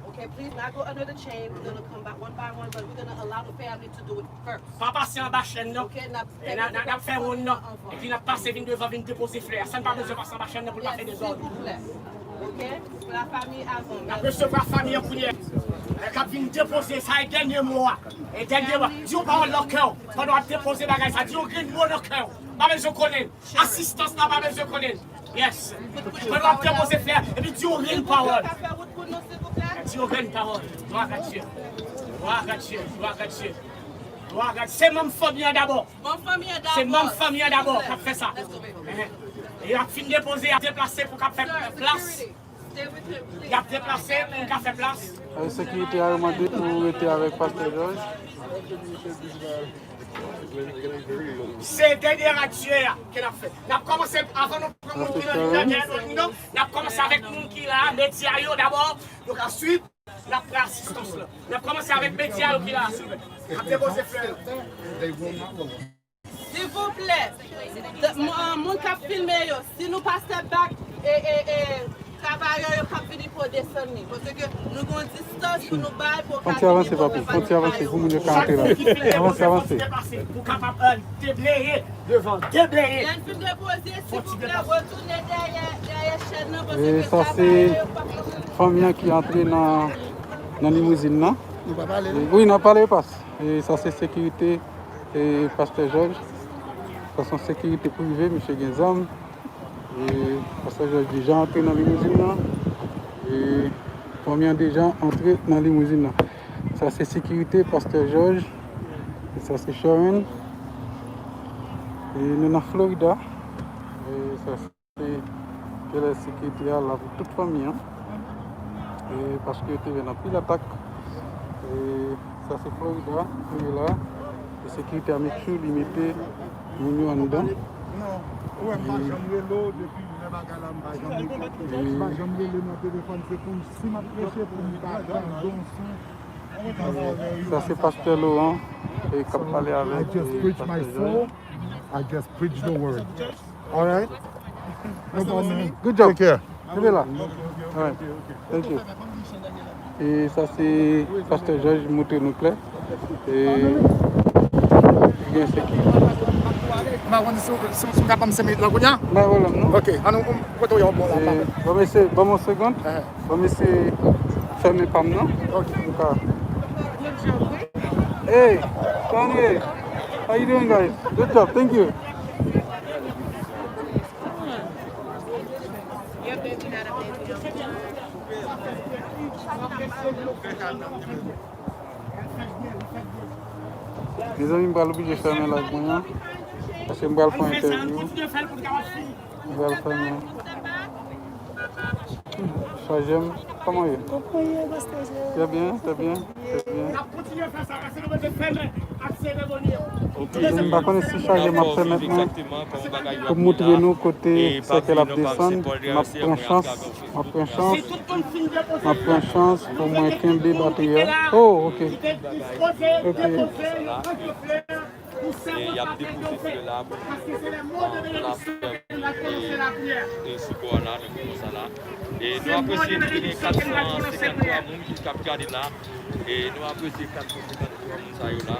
Okay, please not go under the chain. We're gonna come back one by one, but we're gonna allow the family to do it first. Pa pase anba chèn nan. Ok, n ap E n a, n a, n ap fè wonn nan. Epi n ap pase vin devan, vin depoze flè a. Sa n pa bezwen pase anba chèn nan pou n pa fè dezòd. Silvouplè. Ok? Pou la fami avan. N ap resevwa fanmi an kounye a. Lè k ap vin depoze, sa e dènye mo a. E dènye mo a. Di yon pawòl nan kè w. Pandan w ap depoze bagay sa, di yon grenn mo nan kè w. Pa bezwen konnen l. Asistans la pa bezwen konnen l. Yes. Pandan w ap depoze flè a, epi di yon grenn pawòl. Di yon grenn pawòl. Glwa a Dye. Glwa a Dye. Glwa a Dye. Glwa a Dye. Se manm fanmi an dabò. Manm fanmi an dabò. Se manm fanmi an dabò k ap fè sa. Ehn. E y ap fin depoze, y ap deplase pou k ap fè plas. Y ap deplase pou n ka fè plas. Ay, sekirite a yo mande pou w rete avèk Pastè Jòj. Se dènye radye a ke n ap fè. N ap kòmanse avan nou pran moun ki nan liy la, dèyè nou, non. N ap kòmanse avèk moun ki la, medya yo dabò. Donk, answit, n ap pran asistans lan. N ap kòmanse avèk medya yo ki la, silvouplè. N ap depoze flè yo. Silvouplè, moun k ap filme yo, si nou pa step back, e, e, e, travayè yo k ap vini pou yo desann li. Paske nou gen yon distans pou nou bay pou yo ka vini pou yo evalye kay yo. Fon ti avanse, papi. Fon ti avanse pou moun yo ka antre la. Avanse, avanse. Pou kapab, euh, debleye devan, debleye. Lè n fin depoze, silvouplè, retounen dèyè, dèyè chèn nan, paske travayè yo p ap... E sa se fanmi an ki antre nan, nan limousin nan. Nou pa pale, non? Wi, n ap pale, pas. E sa se sekirite, e, Pastè Jòj. Sa se yon sekirite prive, misye gen zam. E Pastè Jòj deja antre nan limouzin nan. E fanmi an deja antre nan limouzin nan. Sa se sekirite Pastè Jòj. E sa se Sharon. E nou nan Florida. E sa se ke lè sekirite a la pou tout fanmi an. E paske yo te jwenn anpil atak. E sa se Florida, nou ye la. E sekirite a make sure li mete moun yo anndan. Non, ou wè, m pa janm rele w depi lè bagay la, m pa janm rele w. M pa janm rele nan telefòn, se pou si m ap preche pou m ta tande yon son. Sa se Pastè Laurent, e k ap pale avèk, e, Pastè Jòj. I just preach the word. All right? No problem. Good job. Take care. Kenbe la. All right. Thank you. E sa se Pastè Jòj montre nou klè. E gen sekirite. M pa konn si, si, si m ka pran senk minit la kounye a? M pa gen pwoblèm, non. Ok, ann nou, kote w ye bò la? E, bon, mesye, ban m yon segond. Bon, mesye, fèmen pa m nan. Ok. Hey, Kanye, how you doing, guys? Good job, thank you. Mezanmi, m pral oblije fèmen live mwen an, paske m pral fè yon entèvyou. M pral fèmen. Chaje m, kòman w ye? Kòman w ye, Pastè Jòj? Trè byen, trè byen, trè byen. N ap kontinye fè sa, paske nou bezwen fèmen ak seremoni an. M pa konnen si chaje m ap pèmèt mwen pou m montre nou kote sèkèl ap desann. M ap pran chans, m ap pran chans, m ap pran chans pou mwen kenbe batri a. Oh, ok. Ok. E y ap depoze flè la pou, pou la fè, e, e sipò a la nan moman sa la. E nou apresye, nou te gen kat san senkanntwa moun ki t ap gade la. E nou apresye kat san senkanntwa moun sa yo la.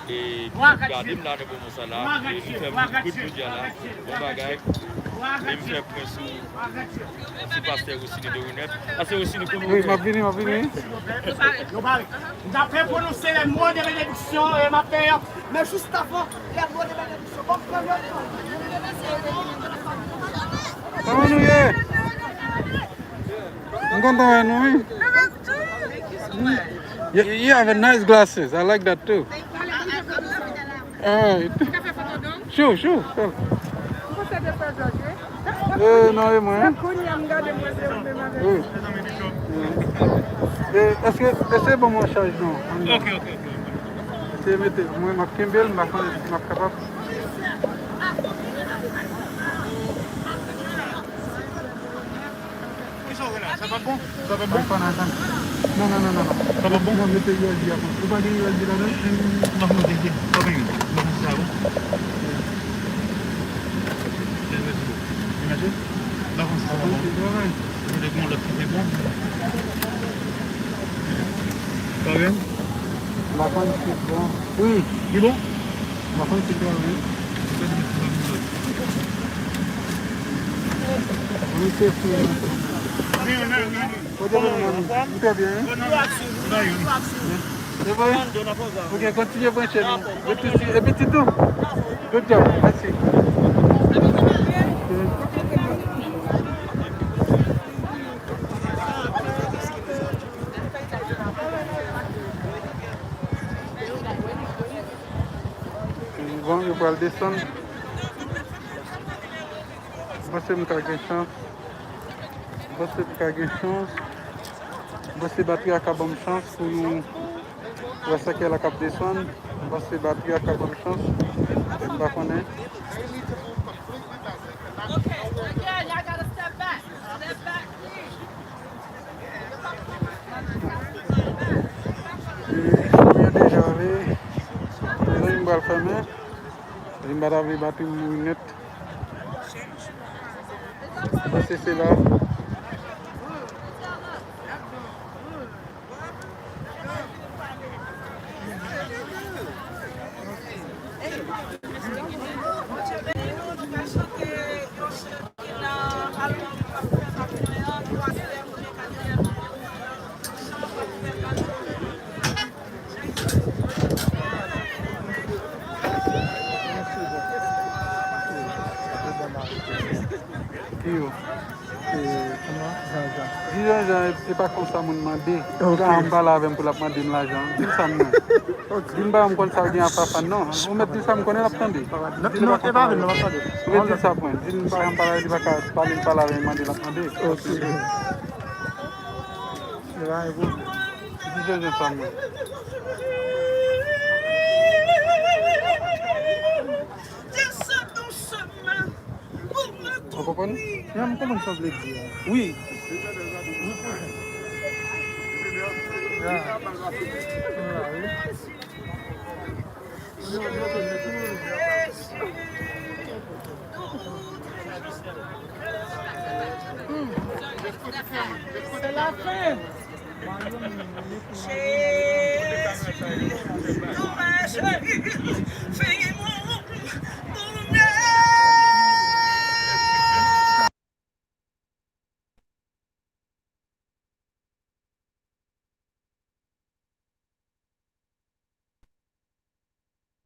E ki t ap gade m la nan moman sa la. E nou fè bout, bout jodi a la. Bon bagay. E m fè pwen sou, sou pastè Rosiny de Renette. Pastè Rosiny, kòman w ye? Wi, m ap vini, m ap vini. Nou pare. Nou pare. M ta prè pwononse les mots de bénédiction, e m ap fè, men jis avan les mots de bénédiction, ban m pran le tan. Kòman nou ye? M kontan wè nou, wi. You, you have a nice glasses. I like that too. All right. Sure, sure, sure. Eh, non, e mwen. Wi. Eh, èske, èske bon mwen chaj non? Ok, ok, ok. Se mete, mwen m ap kenbe l, m pa konnen si m ap kapab. Sa pa bon? Sa pa bon? Ay, pa nan, pa nan. Non, non, non, non, non. Sa pa bon? Non, mete U S B a konsa. Ou pa gen U S B ladan? M ap mete, ok. Sa pa gen. Mwen sa, wi. Li mache? M pa konn si sa pa bon. Bon, se travay. Mwen te gen lòt ki te bon. Pa gen? M pa konn si bon. Wi. Li bon? M pa konn si bon, wi. Mwen te fou. Kote nou, mami? Ou te byen, wi? Ou gen kontinye branche nou. Epi ti, epi ti tou. Good job. Mèsi. Bon, yo pral desann. Panse m ka gen chans. Panse m ka gen chans. Panse batri a ka ban m chans pou nou wè sa ki la k ap desann. Panse batri a ka ban m chans. M pa konnen. E, fou yo deja ale. Mezanmi, m pral fèmen. Mezanmi, m pa ta vle batri m mouri nèt. Panse se la. Ki yo? E, kòman? Janjan. Di Janjan, e, e pa konsa moun mande. Ok. Jan an pale avè m pou l ap mande m lajan. Di l sa m mwen. Ok. Di m pa m konn sa l gen a Fafan, non. Ou mèt di l sa m konnen l ap tande. Non, non, e pa vre, non, l ap tande. Ou mèt di l sa mwen. Di l m pa m pale, li pa ka pale, l pale avè m, mande l ap mande. Ok. E pa yon pwoblèm. Di Janjan sa m mwen. Ou konprann? Ya, m konprann sa w vle di a. Wi. Ya. Ya, wi. Se lafen. Jezi, nou pa jwenn.